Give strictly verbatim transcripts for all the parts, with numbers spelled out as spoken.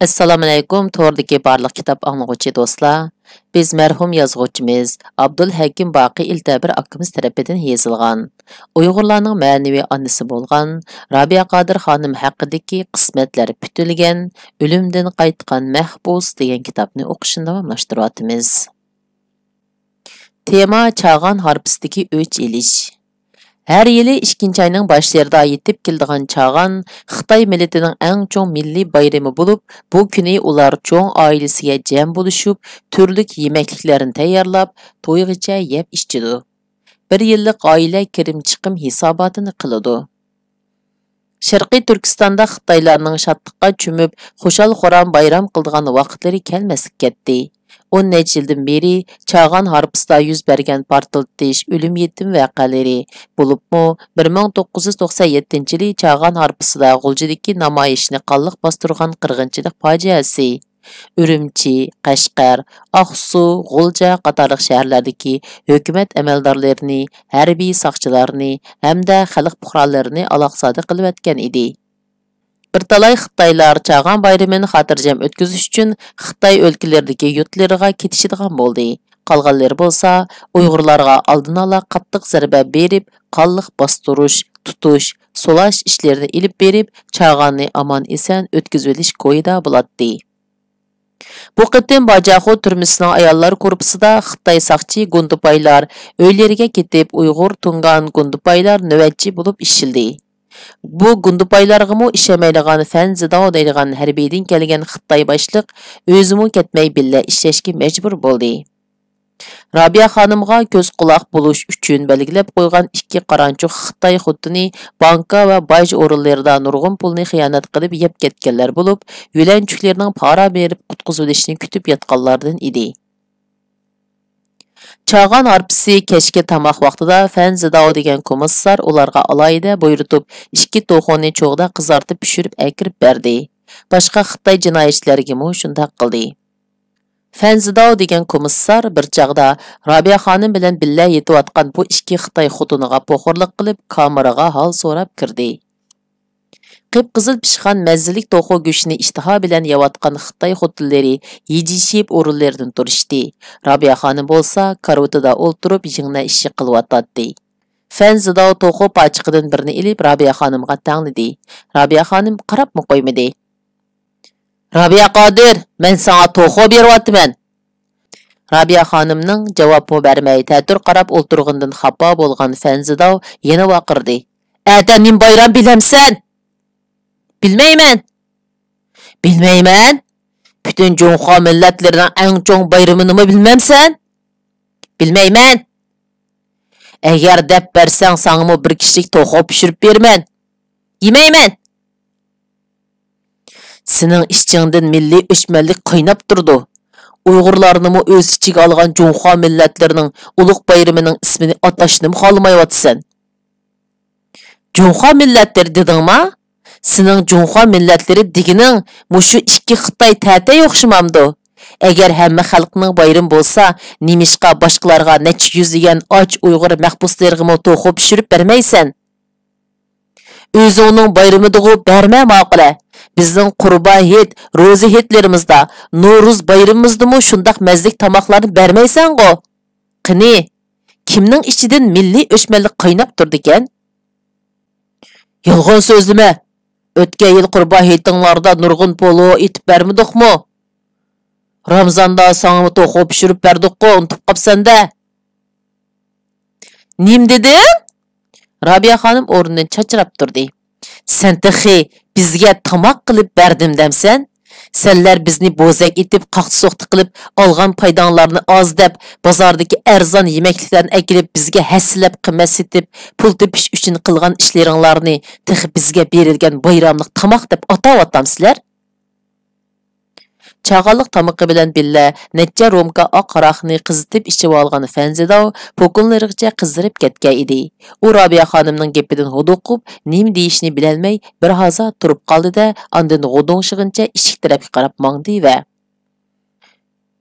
ئەسسالامۇئەلەيكۇم، توردىكى بارلىق كىتاب ئاڭلىغۇچى دوستلار. بىز مەرھۇم يازغۇچىمىز ئابدۇلھەكىم باقى ئىلتەبىر ئاكىمىز تەرىپىدىن يېزىلغان، ئۇيغۇرلارنىڭ مەنىۋى ئانىسى بولغان رابىيە قادىر خانىم ھەققىدىكى قىسمەتلەر پۈتۈلگەن ئۆلۈمدىن قايتقان مەھبۇس دېگەن كىتابنى ئوقۇشنى داۋاملاشتۇرۇۋاتىمىز. تېما: چاغان ھارپىسىدىكى ئۆچ ئېلىش. ھەر يىلى ئىككىنچى ئاينىڭ باشلىرىدا يېتىپ كېلىدىغان چاغان خىتاي مىللىتىنىڭ ئەڭ چوڭ مىللىي بايرىمى بولۇپ، بۇ كۈنى ئۇلار چوڭ ئائىلىسىگە جەم بولۇشۇپ، تۈرلۈك يېمەكلىكلەرنى تەييارلاپ، تويغىچە يەپ ئىچىدۇ. بىر يىللىق ئائىلە كىرىم چىقىم ھېساباتىنى قىلىدۇ. شەرقىي تۈركىستاندا خىتايلارنىڭ شادلىققا چۆمۈپ، خۇشال-خۇرام بايرام قىلىدىغان ۋاقىتلىرى كەلمەسكە كەتتى. ئون نەچچە يىلدىن بېرى چاغان ھارپىسىدا يۈز بەرگەن پارتلىتىش، ئۆلۈم-يېتىم ۋەقەلىرى، بولۇپمۇ بىر مىڭ توققۇز يۈز توقسەن يەتتىنچى يىلى چاغان ھارپىسىدا غۇلجىدىكى نامايىشنى قانلىق باستۇرغان قىرغىنچىلىق پاجىئەسى، ئۈرۈمچى، قەشقەر، ئاقسۇ، غۇلجا قاتارلىق شەھەرلەردىكى ھۆكۈمەت ئەمەلدارلىرىنى، ھەربىي ساقچىلارنى ھەمدە خەلق پۇقرالىرىنى ئالاقزادە قىلىۋەتكەن ئىدى. بىر تالاي خىتايلار چاغان بايرىمىنى خاتىرجەم ئۆتكۈزۈش ئۈچۈن خىتاي ئۆلكىلىرىدىكى يۇرتلىرىغا كېتىشىدىغان بولدى. قالغانلىرى بولسا ئۇيغۇرلارغا ئالدىنئالا قاتتىق زەربە بېرىپ، قانلىق باستۇرۇش، تۇتۇش، سولاش ئىشلىرىنى ئېلىپ بېرىپ، چاغاننى ئامان-ئېسەن ئۆتكۈزۈۋېلىش كويىدا بولاتتى. بۇ قېتىم باجاخو تۈرمىسىنىڭ ئاياللار گۇرۇپپىسىدا خىتاي ساقچى گۇندىپايلار ئۆيلىرىگە كېتىپ، ئۇيغۇر، تۇڭگان گۇندىپايلار نۆۋەتچى بولۇپ ئىشلىدى. بۇ گۇندىپايلارغىمۇ ئىشەنمەيدىغان فەن زىداۋ دەيدىغان ھەربىيدىن كەلگەن خىتاي باشلىق ئۆزىمۇ كەتمەي بىللە ئىشلەشكە مەجبۇر بولدى. رابىيە خانىمغا كۆز قۇلاق بولۇش ئۈچۈن بەلگىلەپ قويغان ئىككى قارانچۇق خىتاي خوتۇنى بانكا ۋە باج ئورۇنلىرىدا نۇرغۇن پۇلنى خىيانەت قىلىپ يەپ كەتكەنلەر بولۇپ، يۆلەنچۈكلىرىنىڭ پارا بېرىپ قۇتقۇزۇۋېلىشنى كۈتۈپ ياتقانلاردىن ئىدى. چاغان ھارپىسى كەچكى تاماق ۋاقتىدا فەن زىداۋ دېگەن كومىسسار ئۇلارغا ئالاھىدە بۇيرۇتۇپ، ئىككى توخۇنى چوغدا قىزارتىپ پىشۇرۇپ ئەكىرىپ بەردى. باشقا خىتاي جىنايەتچىلەرگىمۇ شۇنداق قىلدى. فەن زىداۋ دېگەن كومىسسار بىر چاغدا رابىيە خانىم بىلەن بىللە يېتىۋاتقان بۇ ئىككى خىتاي خوتۇنىغا پوخۇرلۇق قىلىپ، كامېرىغا ھال سوراپ كىردى. قىپقىزىل پىشقان مەززىلىك توخۇ گۆشىنى ئىشتىها بىلەن يەۋاتقان خىتاي خوتۇنلىرى ھىجىيىشىپ ئورۇنلىرىدىن تۇرۇشتى. رابىيە خانىم بولسا كارىۋىتىدا ئولتۇرۇپ يىڭنە ئىشى قىلىۋاتاتتى. فەن زىداۋ توخۇ پاچىقىدىن بىرنى ئېلىپ رابىيە خانىمغا تەڭلىدى. رابىيە خانىم قاراپمۇ قويمىدى. رابىيە قادىر، مەن ساڭا توخۇ بېرىۋاتىمەن. رابىيە خانىمنىڭ جاۋابمۇ بەرمەي تەتۈر قاراپ ئولتۇرغىنىدىن خاپا بولغان فەن زىداۋ يەنە ۋارقىرىدى. ئەتە نېمە بايرام بىلەمسەن؟ بىلمەيمەن. بىلمەيمەن؟ پۈتۈن جۇڭخۇا مىللەتلىرىنىڭ ئەڭ چوڭ بايرىمىنىمۇ بىلمەمسەن؟ بىلمەيمەن. ئەگەر دەپ بەرسەڭ ساڭىمۇ بىر كىشىلىك توخۇ پىشۇرۇپ بېرىمەن. يېمەيمەن. سېنىڭ ئىچىڭدىن مىللىي ئۆچمەنلىك قايناپ تۇرىدۇ. ئۇيغۇرلارنىمۇ ئۆز ئىچىگە ئالغان جۇڭخۇا مىللەتلىرىنىڭ ئۇلۇغ بايرىمىنىڭ ئىسمىنى ئاتاشنىمۇ خالىمايۋاتىسەن. جۇڭخۇا مىللەتلىرى دېدىڭما؟ سېنىڭ جۇڭخۇا مىللەتلىرى دېگىنىڭ مۇشۇ ئىككى خىتاي تەتەي ئوخشىمامدۇ؟ ئەگەر ھەممە خەلقنىڭ بايرىمى بولسا، نېمىشقا باشقىلارغا نەچچە يۈزلىگەن ئاچ ئۇيغۇر مەھبۇسلىرىغىمۇ توخۇ پىشۇرۇپ بەرمەيسەن؟ ئۆزۈڭنىڭ بايرىمىدىغۇ بەرمە ماقۇلە. بىزنىڭ قۇربان ھېيت، روزا ھېيتلىرىمىزدا، نورۇز بايرىمىمىزدىمۇ شۇنداق مەززىلىك تاماقلارنى بەرمەيسەنغۇ؟ قېنى، كىمنىڭ ئىچىدىن مىللىي ئۆچمەنلىك قايناپ تۇرىدىكەن؟ يالغان سۆزلىمە! ئۆتكەن يىل قۇربان ھېيتىڭلاردا نۇرغۇن پولۇ ئېتىپ بەرمىدۇقمۇ؟ رامزاندا ساڭىمۇ توخۇ پىشۇرۇپ بەردۇققۇ، ئۇنتۇپ قاپسەن-دە! نېمە دېدىڭ؟ رابىيە خانىم ئورنىدىن چاچراپ تۇردى. سەن تېخى بىزگە تاماق قىلىپ بەردىم دەمسەن؟ سەنلەر بىزنى بوزەك ئېتىپ، قاقتى-سوقتى قىلىپ، ئالغان پايداڭلارنى ئاز دەپ، بازاردىكى ئەرزان يېمەكلىكلەرنى ئەكېلىپ، بىزگە ھەسسىلەپ قىممەت سېتىپ، پۇل تېپىش ئۈچۈن قىلغان ئىشلىرىڭلارنى تېخى بىزگە بېرىلگەن بايراملىق تاماق دەپ ئاتاۋاتامسىلەر؟ چاغانلىق تامىقى بىلەن بىللە نەچچە رومكا ئاق ھاراقنى قىزىتىپ ئىچىۋالغان فەنزىداۋ پوكۇنلىرىغىچە قىزىرىپ كەتكەن ئىدى. ئۇ رابىيە خانىمنىڭ گېپىدىن ھودۇقۇپ، نېمە دېيىشنى بىلەلمەي بىر ھازا تۇرۇپ قالدى-دە، ئاندىن غودۇڭشىغىنىچە ئىشىك تەرەپكە قاراپ ماڭدى ۋە،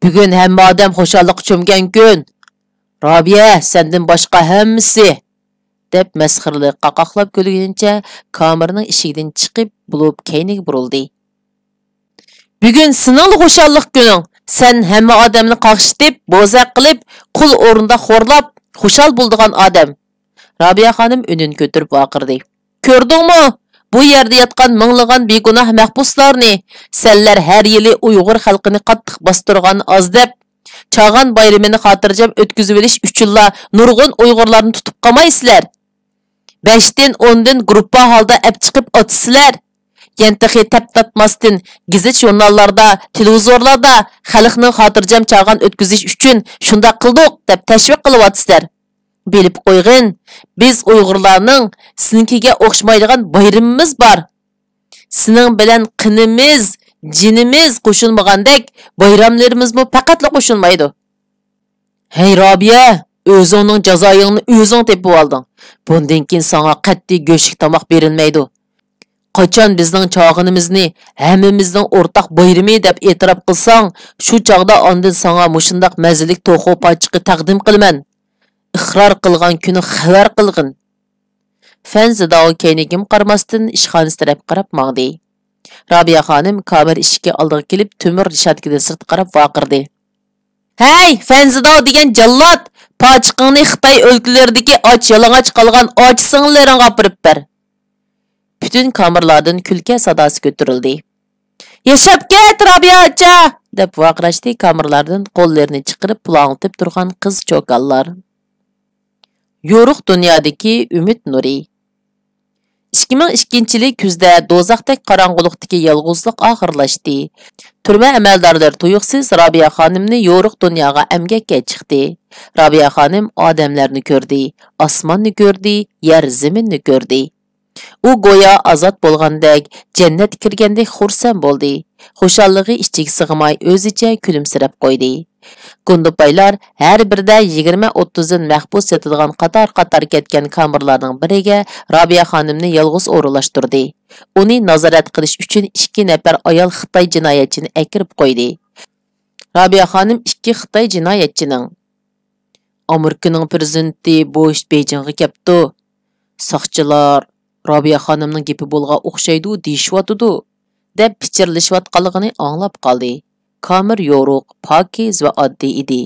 بۈگۈن ھەممە ئادەم خۇشاللىققا چۆمگەن كۈن. رابىيە، سەندىن باشقا ھەممىسى، دەپ مەسخىرىلىك قاقاقلاپ كۈلگىنىچە كامېرنىڭ ئىشىكىدىن چىقىپ بولۇپ كەينىگە بۇرۇلدى. بۈگۈن سېنىڭلا خۇشاللىق كۈنۈڭ. سەن ھەممە ئادەمنى قاقشىتىپ، بوزەك قىلىپ، قۇل ئورنىدا خورلاپ، خۇشال بولىدىغان ئادەم. رابىيە خانىم ئۈنىنى كۆتۈرۈپ ۋارقىرىدى. كۆردۈڭمۇ؟ بۇ يەردە ياتقان مىڭلىغان بىگۇناھ مەھبۇسلارنى، سەنلەر ھەر يىلى ئۇيغۇر خەلقىنى قاتتىق باستۇرغان ئاز دەپ، چاغان بايرىمىنى خاتىرجەم ئۆتكۈزۈۋېلىش ئۈچۈنلا نۇرغۇن ئۇيغۇرلارنى تۇتۇپ قالمايسىلەر. بەشتىن ئوندىن گۇرۇپپا ھالدا ئەپ چىقىپ ئاتىسىلەر. يەنە تېخى تەپ تارتماستىن گېزىت-ژۇرناللاردا، تېلېۋىزورلاردا خەلقنىڭ خاتىرجەم چاغان ئۆتكۈزۈش ئۈچۈن شۇنداق قىلدۇق دەپ تەشۋىق قىلىۋاتىسىلەر. بىلىپ قويغىن، بىز ئۇيغۇرلارنىڭ سېنىڭكىگە ئوخشىمايدىغان بايرىمىمىز بار. سېنىڭ بىلەن قېنىمىز، جېنىمىز قوشۇلمىغاندەك، بايراملىرىمىزمۇ پەقەتلا قوشۇلمايدۇ. ھەي رابىيە، ئۆزۈڭنىڭ جازايىڭنى ئۆزۈڭ تېپىۋالدىڭ. بۇندىن كېيىن ساڭا قەتئىي گۆشلۈك تاماق بېرىلمەيدۇ. قاچان بىزنىڭ چاغىنىمىزنى، ھەممىمىزنىڭ ئورتاق بايرىمى دەپ ئېتىراپ قىلساڭ، شۇ چاغدا ئاندىن ساڭا مۇشۇنداق مەززىلىك توخۇ پاچىقى تەقدىم قىلىمەن. ئىقرار قىلغان كۈنى خەۋەر قىلغىن. فەنزىداۋ كەينىگىمۇ قارىماستىن ئىشخانىسى تەرەپكە قاراپ ماڭدى. رابىيە خانىم كامېر ئىشىكى ئالدىغا كېلىپ، تۆمۈر رېشاتكىدىن سىرتقا قاراپ ۋارقىرىدى. ھەي، فەنزىداۋ دېگەن جاللات! پاچىقىڭنى خىتاي ئۆلكىلىرىدىكى ئاچ-يالىڭاچ قالغان ئاچا-سىڭىللىرىڭغا ئاپىرىپ بەر! پۈتۈن كامېرلاردىن كۈلكە ساداسى كۆتۈرۈلدى. ياشاپ كەت، رابىيە ئاچا! دەپ ۋارقىراشتى كامېرلاردىن قوللىرىنى چىقىرىپ پۇلاڭلىتىپ تۇرغان قىز چوكانلار. يورۇق دۇنيادىكى ئۈمىد نۇرى. ئىككى مىڭ ئىككىنچى يىلى كۈزدە دوزاختەك قاراڭغۇلۇقتىكى يالغۇزلۇق ئاخىرلاشتى. تۈرمە ئەمەلدارلىرى تۇيۇقسىز رابىيە خانىمنى يورۇق دۇنياغا ئەمگەككە چىقتى. رابىيە خانىم ئادەملەرنى كۆردى، ئاسماننى كۆردى، يەر زېمىننى كۆردى. ئۇ گويا ئازاد بولغاندەك، جەننەتكە كىرگەندەك خۇرسەن بولدى. خۇشاللىقى ئىچىگە سىغماي ئۆزىچە كۈلۈمسىرەپ قويدى. گۇندىپايلار ھەر بىردە يىگىرمە ئوتتۇزدىن مەھبۇس ياتىدىغان قاتار-قاتار كەتكەن كامېرلارنىڭ بىرىگە رابىيە خانىمنى يالغۇز ئورۇنلاشتۇردى. ئۇنى نازارەت قىلىش ئۈچۈن ئىككى نەپەر ئايال خىتاي جىنايەتچىنى ئەكىرىپ قويدى. رابىيە خانىم ئىككى خىتاي جىنايەتچىنىڭ، ئامېرىكىنىڭ پىرېزىدېنتى بۇش بېيجىڭغا كەپتۇ. ساقچىلار رابىيە خانىمنىڭ گېپى بولغان ئوخشايدۇ دېيىشىۋاتىدۇ، دەپ پىچىرلىشىۋاتقانلىقىنى ئاڭلاپ قالدى. كامېر يورۇق، پاكىز ۋە ئاددىي ئىدى.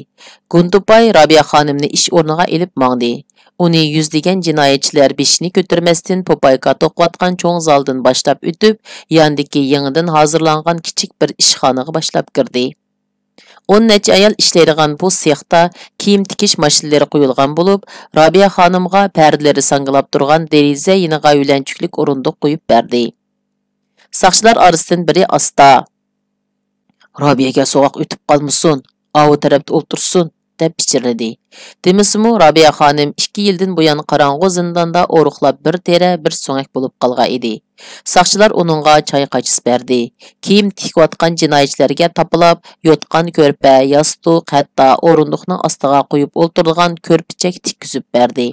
گۇندىپاي رابىيە خانىمنى ئىش ئورنىغا ئېلىپ ماڭدى. ئۇنى يۈزلىگەن جىنايەتچىلەر بېشىنى كۆتۈرمەستىن پوپايكا توقۇۋاتقان چوڭ زالدىن باشلاپ ئۆتۈپ، ياندىكى يېڭىدىن ھازىرلانغان كىچىك بىر ئىشخانىغا باشلاپ كىردى. ئون نەچچە ئايال ئىشلەيدىغان بۇ سېختا كىيىم تىكىش ماشىنىلىرى قويۇلغان بولۇپ، رابىيە خانىمغا پەردىلىرى ساڭگىلاپ تۇرغان دېرىزە يېنىغا يۆلەنچۈكلۈك ئورۇندۇق قويۇپ بەردى. ساقچىلار ئارىسىدىن بىرى ئاستا، «رابىيەگە سوغۇق ئۆتۈپ قالمىسۇن، ئاۋۇ تەرەپتە ئولتۇرسۇن» دەپ پىچىرلىدى. دېمىسىمۇ، رابىيە خانىم ئىككى يىلدىن بۇيان قاراڭغۇ زىنداندا ئورۇقلاپ بىر تېرە، بىر سۆڭەك بولۇپ قالغان ئىدى. ساقچىلار ئۇنىڭغا چاي قاچىسى بەردى. كىيىم تىكىۋاتقان جىنايەتچىلەرگە تاپىلاپ، يوتقان كۆرپە، ياستۇق، ھەتتا ئورۇندۇقنىڭ ئاستىغا قويۇپ ئولتۇرىدىغان كۆرپىچەك تىككۈزۈپ بەردى.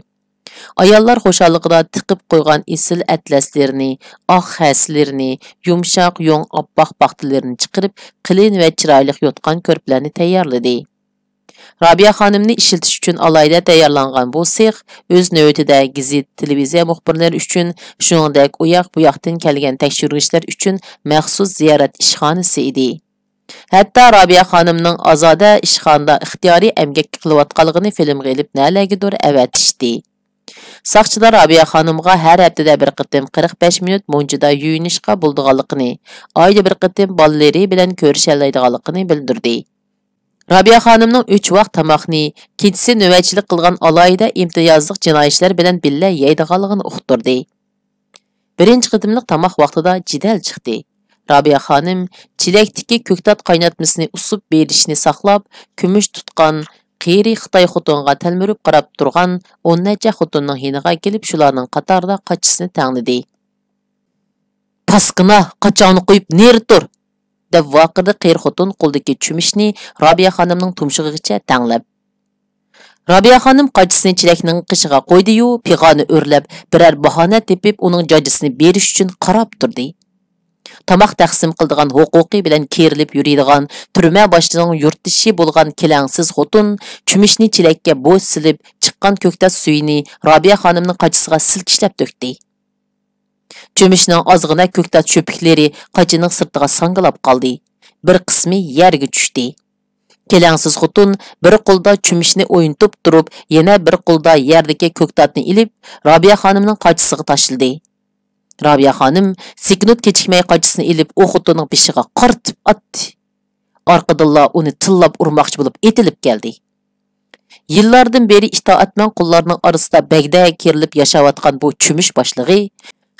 ئاياللار خۇشاللىقىدا تىقىپ قويغان ئېسىل ئەتلەسلىرىنى، ئاق خەسلىرىنى، يۇمشاق يۇڭ ئاپئاق پاختىلىرىنى چىقىرىپ، قېلىن ۋە چىرايلىق يوتقان كۆرپىلەرنى تەييارلىدى. رابىيە خانىمنى ئىشلىتىش ئۈچۈن ئالاھىدە تەييارلانغان بۇ سېخ ئۆز نۆۋىتىدە گېزىت، تېلېۋىزىيە مۇخبىرلىرى ئۈچۈن، شۇنىڭدەك ئۇياق-بۇياقتىن كەلگەن تەكشۈرگۈچىلەر ئۈچۈن مەخسۇس زىيارەت ئىشخانىسى ئىدى. ھەتتا رابىيە خانىمنىڭ ئازادە ئىشخانىدا ئىختىيارىي ئەمگەك قىلىۋاتقانلىقىنى فىلىمغا ئېلىپ نەلەرگىدۇر ئەۋەتىشتى. ساقچىلار رابىيە خانىمغا ھەر ھەپتىدە بىر قېتىم قىرىق بەش مىنۇت مۇنچىدا يۇيۇنۇشقا بولىدىغانلىقىنى، ئايدا بىر قېتىم بالىلىرى بىلەن كۆرۈشەلەيدىغانلىقىنى بىلدۈردى. رابىيە خانىمنىڭ ئۈچ ۋاق تاماقنى، كېچىسى نۆۋەتچىلىك قىلغان ئالاھىدە ئىمتىيازلىق جىنايەتچىلەر بىلەن بىللە يەيدىغانلىقىنى ئۇقتۇردى. بىرىنچى قېتىملىق تاماق ۋاقتىدا جېدەل چىقتى. رابىيە خانىم چېلەكتىكى كۆكتات قايناتمىسىنى ئۇسۇپ بېرىشنى ساقلاپ، كۈمۈش تۇتقان قېرى خىتاي خوتۇنغا تەلمۈرۈپ قاراپ تۇرغان ئون نەچچە خوتۇننىڭ يېنىغا كېلىپ، شۇلارنىڭ قاتارىدا قاچىسىنى تەڭلىدى. «پاسكىنا، قاچاڭنى قويۇپ نېرى تۇر!» دەپ ۋارقىرىدى قېرى خوتۇن قولىدىكى چۆمۈچنى رابىيە خانىمنىڭ تۇمشۇقىغىچە تەڭلەپ. رابىيە خانىم قاچىسىنى چېلەكنىڭ قېشىغا قويدى-يۇ، پىغانى ئۆرلەپ، بىرەر باھانە تېپىپ، ئۇنىڭ جاجىسىنى بېرىش ئۈچۈن قاراپ تۇردى. تاماق تەقسىم قىلىدىغان ھوقۇقى بىلەن كېرىلىپ يۈرىدىغان تۈرمە باشلىقىنىڭ يۇرتدىشى بولغان كېلەڭسىز خوتۇن چۆمۈچنى چېلەككە بوش سېلىپ، چىققان كۆكتات سۈيىنى رابىيە خانىمنىڭ قاچىسىغا سىلكىشلەپ تۆكتى. چۆمۈچنىڭ ئازغىنە كۆكتات چۆپۈكلىرى قاچىنىڭ سىرتىغا ساڭگىلاپ قالدى. بىر قىسمى يەرگە چۈشتى. كېلەڭسىز خوتۇن بىر قولىدا چۆمۈچنى ئوينىتىپ تۇرۇپ، يەنە بىر قولىدا يەردىكى كۆكتاتنى ئېلىپ، رابىيە خانىمنىڭ قاچىسىغا تاشلىدى. رابىيە خانىم سېكۇنت كېچىكمەي قاچىسىنى ئېلىپ، ئۇ خوتۇننىڭ بېشىغا قارىتىپ ئاتتى. ئارقىدىنلا ئۇنى تىللاپ ئۇرماقچى بولۇپ ئېتىلىپ كەلدى. يىللاردىن بېرى ئىتائەتمەن قۇللارنىڭ ئارىسىدا بەگدەك كېرىلىپ ياشاۋاتقان بۇ چۆمۈچ باشلىقى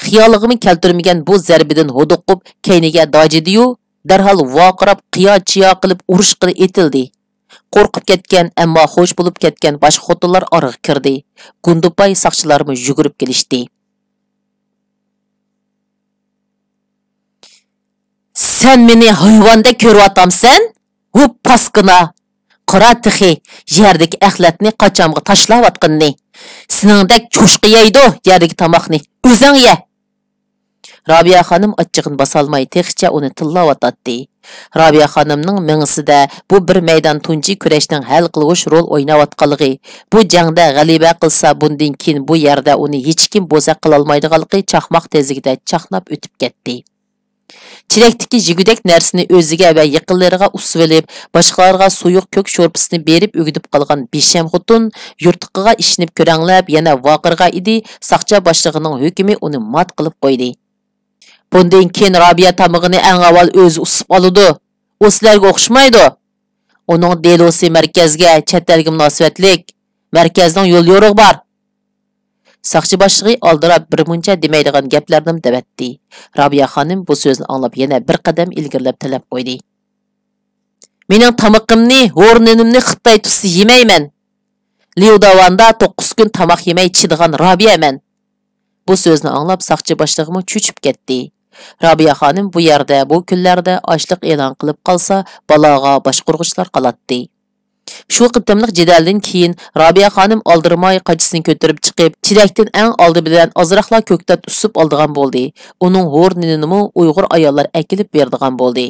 خىيالىغىمۇ كەلتۈرمىگەن بۇ زەربىدىن ھودۇقۇپ، كەينىگە داجىدىيۇ، دەرھال ۋارقىراپ، قىيا-چىيا قىلىپ ئۇرۇشقىلى ئېتىلدى. قورقۇپ كەتكەن، ئەمما خوش بولۇپ كەتكەن باشقا خوتۇنلار ئارىغا كىردى. گۇندىپاي ساقچىلارمۇ يۈگۈرۈپ كېلىشتى. سەن مېنى ھايۋاندەك كۆرۈۋاتامسەن؟ ھۇ، پاسكىنا! قارا تېخى، يەردىكى ئەخلەتنى قاچامغا تاشلاۋاتقىنىنى. سېنىڭدەك چوشقا يەيدۇ يەردىكى تاماقنى. ئۆزۈڭ يە! رابىيە خانىم ئاچچىقىنى باسالماي تېخىچە ئۇنى تىللاۋاتاتتى. رابىيە خانىمنىڭ مېڭىسىدە بۇ بىر مەيدان تۇنجى كۈرەشنىڭ ھەل قىلغۇچ رول ئويناۋاتقانلىقى، بۇ جەڭدە غەلىبە قىلسا بۇندىن كېيىن بۇ يەردە ئۇنى ھېچكىم بوزەك قىلالمايدىغانلىقى چاقماق تېزلىكىدە چاقناپ ئۆتۈپ كەتتى. چېلەكتىكى يېگۈدەك نەرسىنى ئۆزىگە ۋە يېقىنلىرىغا ئۇسسىۋېلىپ، باشقىلارغا سۇيۇق كۆك شورپىسىنى بېرىپ ئۆگىتىپ قالغان بىشەم خوتۇن يۇرتلۇقىغا ئىشىنىپ كۆرەڭلەپ يەنە ۋارقىرىغان ئىدى، ساقچى باشلىقىنىڭ ھۆكمى ئۇنى مات قىلىپ قويدى. بۇندىن كېيىن رابىيە تامىقىنى ئەڭ ئاۋۋال ئۆزى ئۇسسىپ ئالىدۇ. ئۇ سىلەرگە ئوخشىمايدۇ. ئۇنىڭ دېلوسى مەركەزگە، چەت ئەلگە مۇناسىۋەتلىك. مەركەزنىڭ يول يورۇقى بار. ساقچى باشلىقى ئالدىراپ بىرمۇنچە دېمەيدىغان گەپلەرنىمۇ دەۋەتتى. رابىيە خانىم بۇ سۆزنى ئاڭلاپ يەنە بىر قەدەم ئىلگىرىلەپ تەلەپ قويدى. مېنىڭ تامىقىمنى، ھورنىنىمنى خىتاي تۇتسا يېمەيمەن. ليۇداۋاندا توققۇز كۈن تاماق يېمەي چىدىغان رابىيەمەن. بۇ سۆزنى ئاڭلاپ ساقچى باشلىقىمۇ چۆچۈپ كەتتى. رابىيە خانىم بۇ يەردە، بۇ كۈنلەردە ئاچلىق ئېلان قىلىپ قالسا، بالاغا باشقۇرغۇچىلار قالاتتى. شۇ قېتىملىق جېدەلدىن كېيىن رابىيە خانىم ئالدىرىماي قاچىسىنى كۆتۈرۈپ چىقىپ، چېلەكتىن ئەڭ ئالدى بىلەن ئازراقلا كۆكتات ئۈسۈپ ئالىدىغان بولدى. ئۇنىڭ ھورنىنىنىمۇ ئۇيغۇر ئاياللار ئەكېلىپ بېرىدىغان بولدى.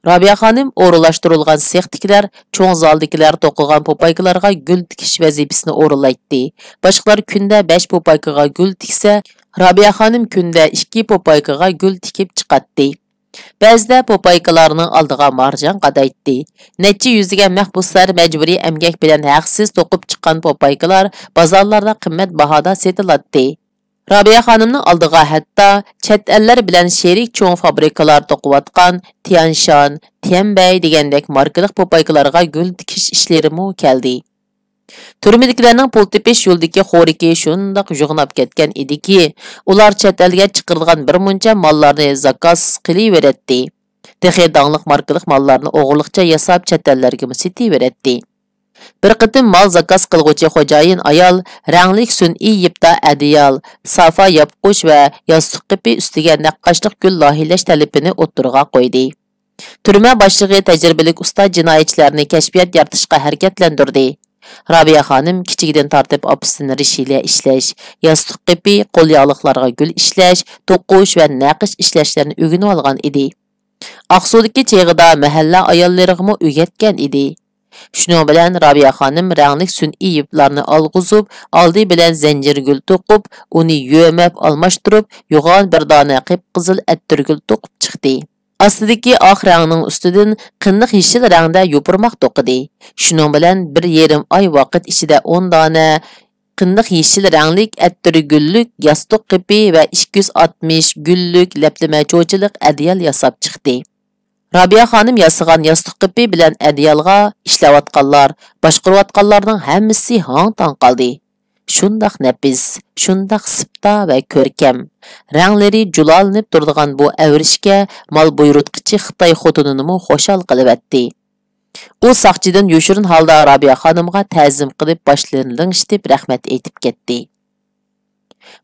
رابىيە خانىم ئورۇنلاشتۇرۇلغان سېختىكىلەر، چوڭ زالدىكىلەر توقۇغان پوپايكىلارغا گۈل تىكىش ۋەزىپىسىنى ئورۇنلايتتى. باشقىلار كۈندە بەش پوپايكىغا گۈل تىكسە، رابىيە خانىم كۈندە ئىككى پوپايكىغا گۈل تىكىپ چىقاتتى. بەزىدە پوپايكىلارنىڭ ئالدىغا مارجان قادايتتى. نەچچە يۈزلىگەن مەھبۇسلار مەجبۇرىي ئەمگەك بىلەن ھەقسىز توقۇپ چىققان پوپايكىلار بازارلاردا قىممەت باھادا سېتىلاتتى. رابىيە خانىمنىڭ ئالدىغا ھەتتا چەت ئەللەر بىلەن شېرىك چوڭ فابرىكىلار توقۇۋاتقان تيەنشان، تيەنبەي دېگەندەك ماركىلىق پوپايكىلارغا گۈل تىكىش ئىشلىرىمۇ كەلدى. تۈرمىدىكىلەرنىڭ پۇل تېپىش يولىدىكى خورىكى شۇنداق يوغىناپ كەتكەن ئىدىكى، ئۇلار چەت ئەلگە چىقىرىدىغان بىر مۇنچە ماللارنى زاكاز قىلىۋېرەتتى. تېخى داڭلىق ماركىلىق ماللارنى ئوغرىلىقچە ياساپ چەت ئەللەرگىمۇ سېتىۋېرەتتى. بىر قېتىم مال زاكاز قىلغۇچى خوجايىن ئايال رەڭلىك سۈنئىي يىپتا ئەدىيال، سافا ياپقۇچ ۋە ياستۇق قېپى ئۈستىگە نەققاشلىق گۈل لايىھىلەش تەلىپىنى ئوتتۇرىغا قويدى. تۈرمە باشلىقى تەجرىبىلىك ئۇستا جىنايەتچىلەرنى كەشپىيات يارىتىشقا ھەرىكەتلەندۈردى. رابىيە خانىم كىچىكىدىن تارتىپ ئاپىسىدىن رىشىلە ئىشلەش، ياستۇق قېپى، قولياغلىقلارغا گۈل ئىشلەش، توقۇش ۋە نەقىش ئىشلەشلەرنى ئۆگىنىۋالغان ئىدى. ئاقسۇدىكى چېغىدا مەھەللە ئاياللىرىغىمۇ ئۆگەتكەن ئىدى. شۇنىڭ بىلەن رابىيە خانىم رەڭلىك سۈنئىي يىپلارنى ئالغۇزۇپ، ئالدى بىلەن زەنجىر گۈل توقۇپ، ئۇنى يۆمەپ ئالماشتۇرۇپ، يوغان بىر دانە قىپقىزىل ئەتىرگۈل توقۇپ چىقتى. ئاستىدىكى ئاق رەڭنىڭ ئۈستىدىن قېنىق يېشىل رەڭدە يوپۇرماق توقۇدى. شۇنىڭ بىلەن بىر يېرىم ئاي ۋاقىت ئىچىدە ئون دانە قېنىق يېشىل رەڭلىك ئەتىرگۈللۈك ياستۇق قېپى ۋە ئىككى يۈز ئاتمىش گۈللۈك لەپلىمە چوچىلىق ئەدىيال ياساپ چىقتى. رابىيە خانىم ياسىغان ياستۇق قېپى بىلەن ئەدىيالغا ئىشلەۋاتقانلار، باشقۇرۇۋاتقانلارنىڭ ھەممىسى ھاڭ-تاڭ قالدى. شۇنداق نەپىس، شۇنداق سىپتا ۋە كۆركەم. رەڭلىرى جۇلالىنىپ تۇرىدىغان بۇ ئەۋرىشكە مال بۇيرۇتقۇچى خىتاي خوتۇنىنىمۇ خۇشال قىلىۋەتتى. ئۇ ساقچىدىن يوشۇرۇن ھالدا رابىيە خانىمغا تەزىم قىلىپ، باشلىرىنى لىڭشىتىپ رەھمەت ئېيتىپ كەتتى.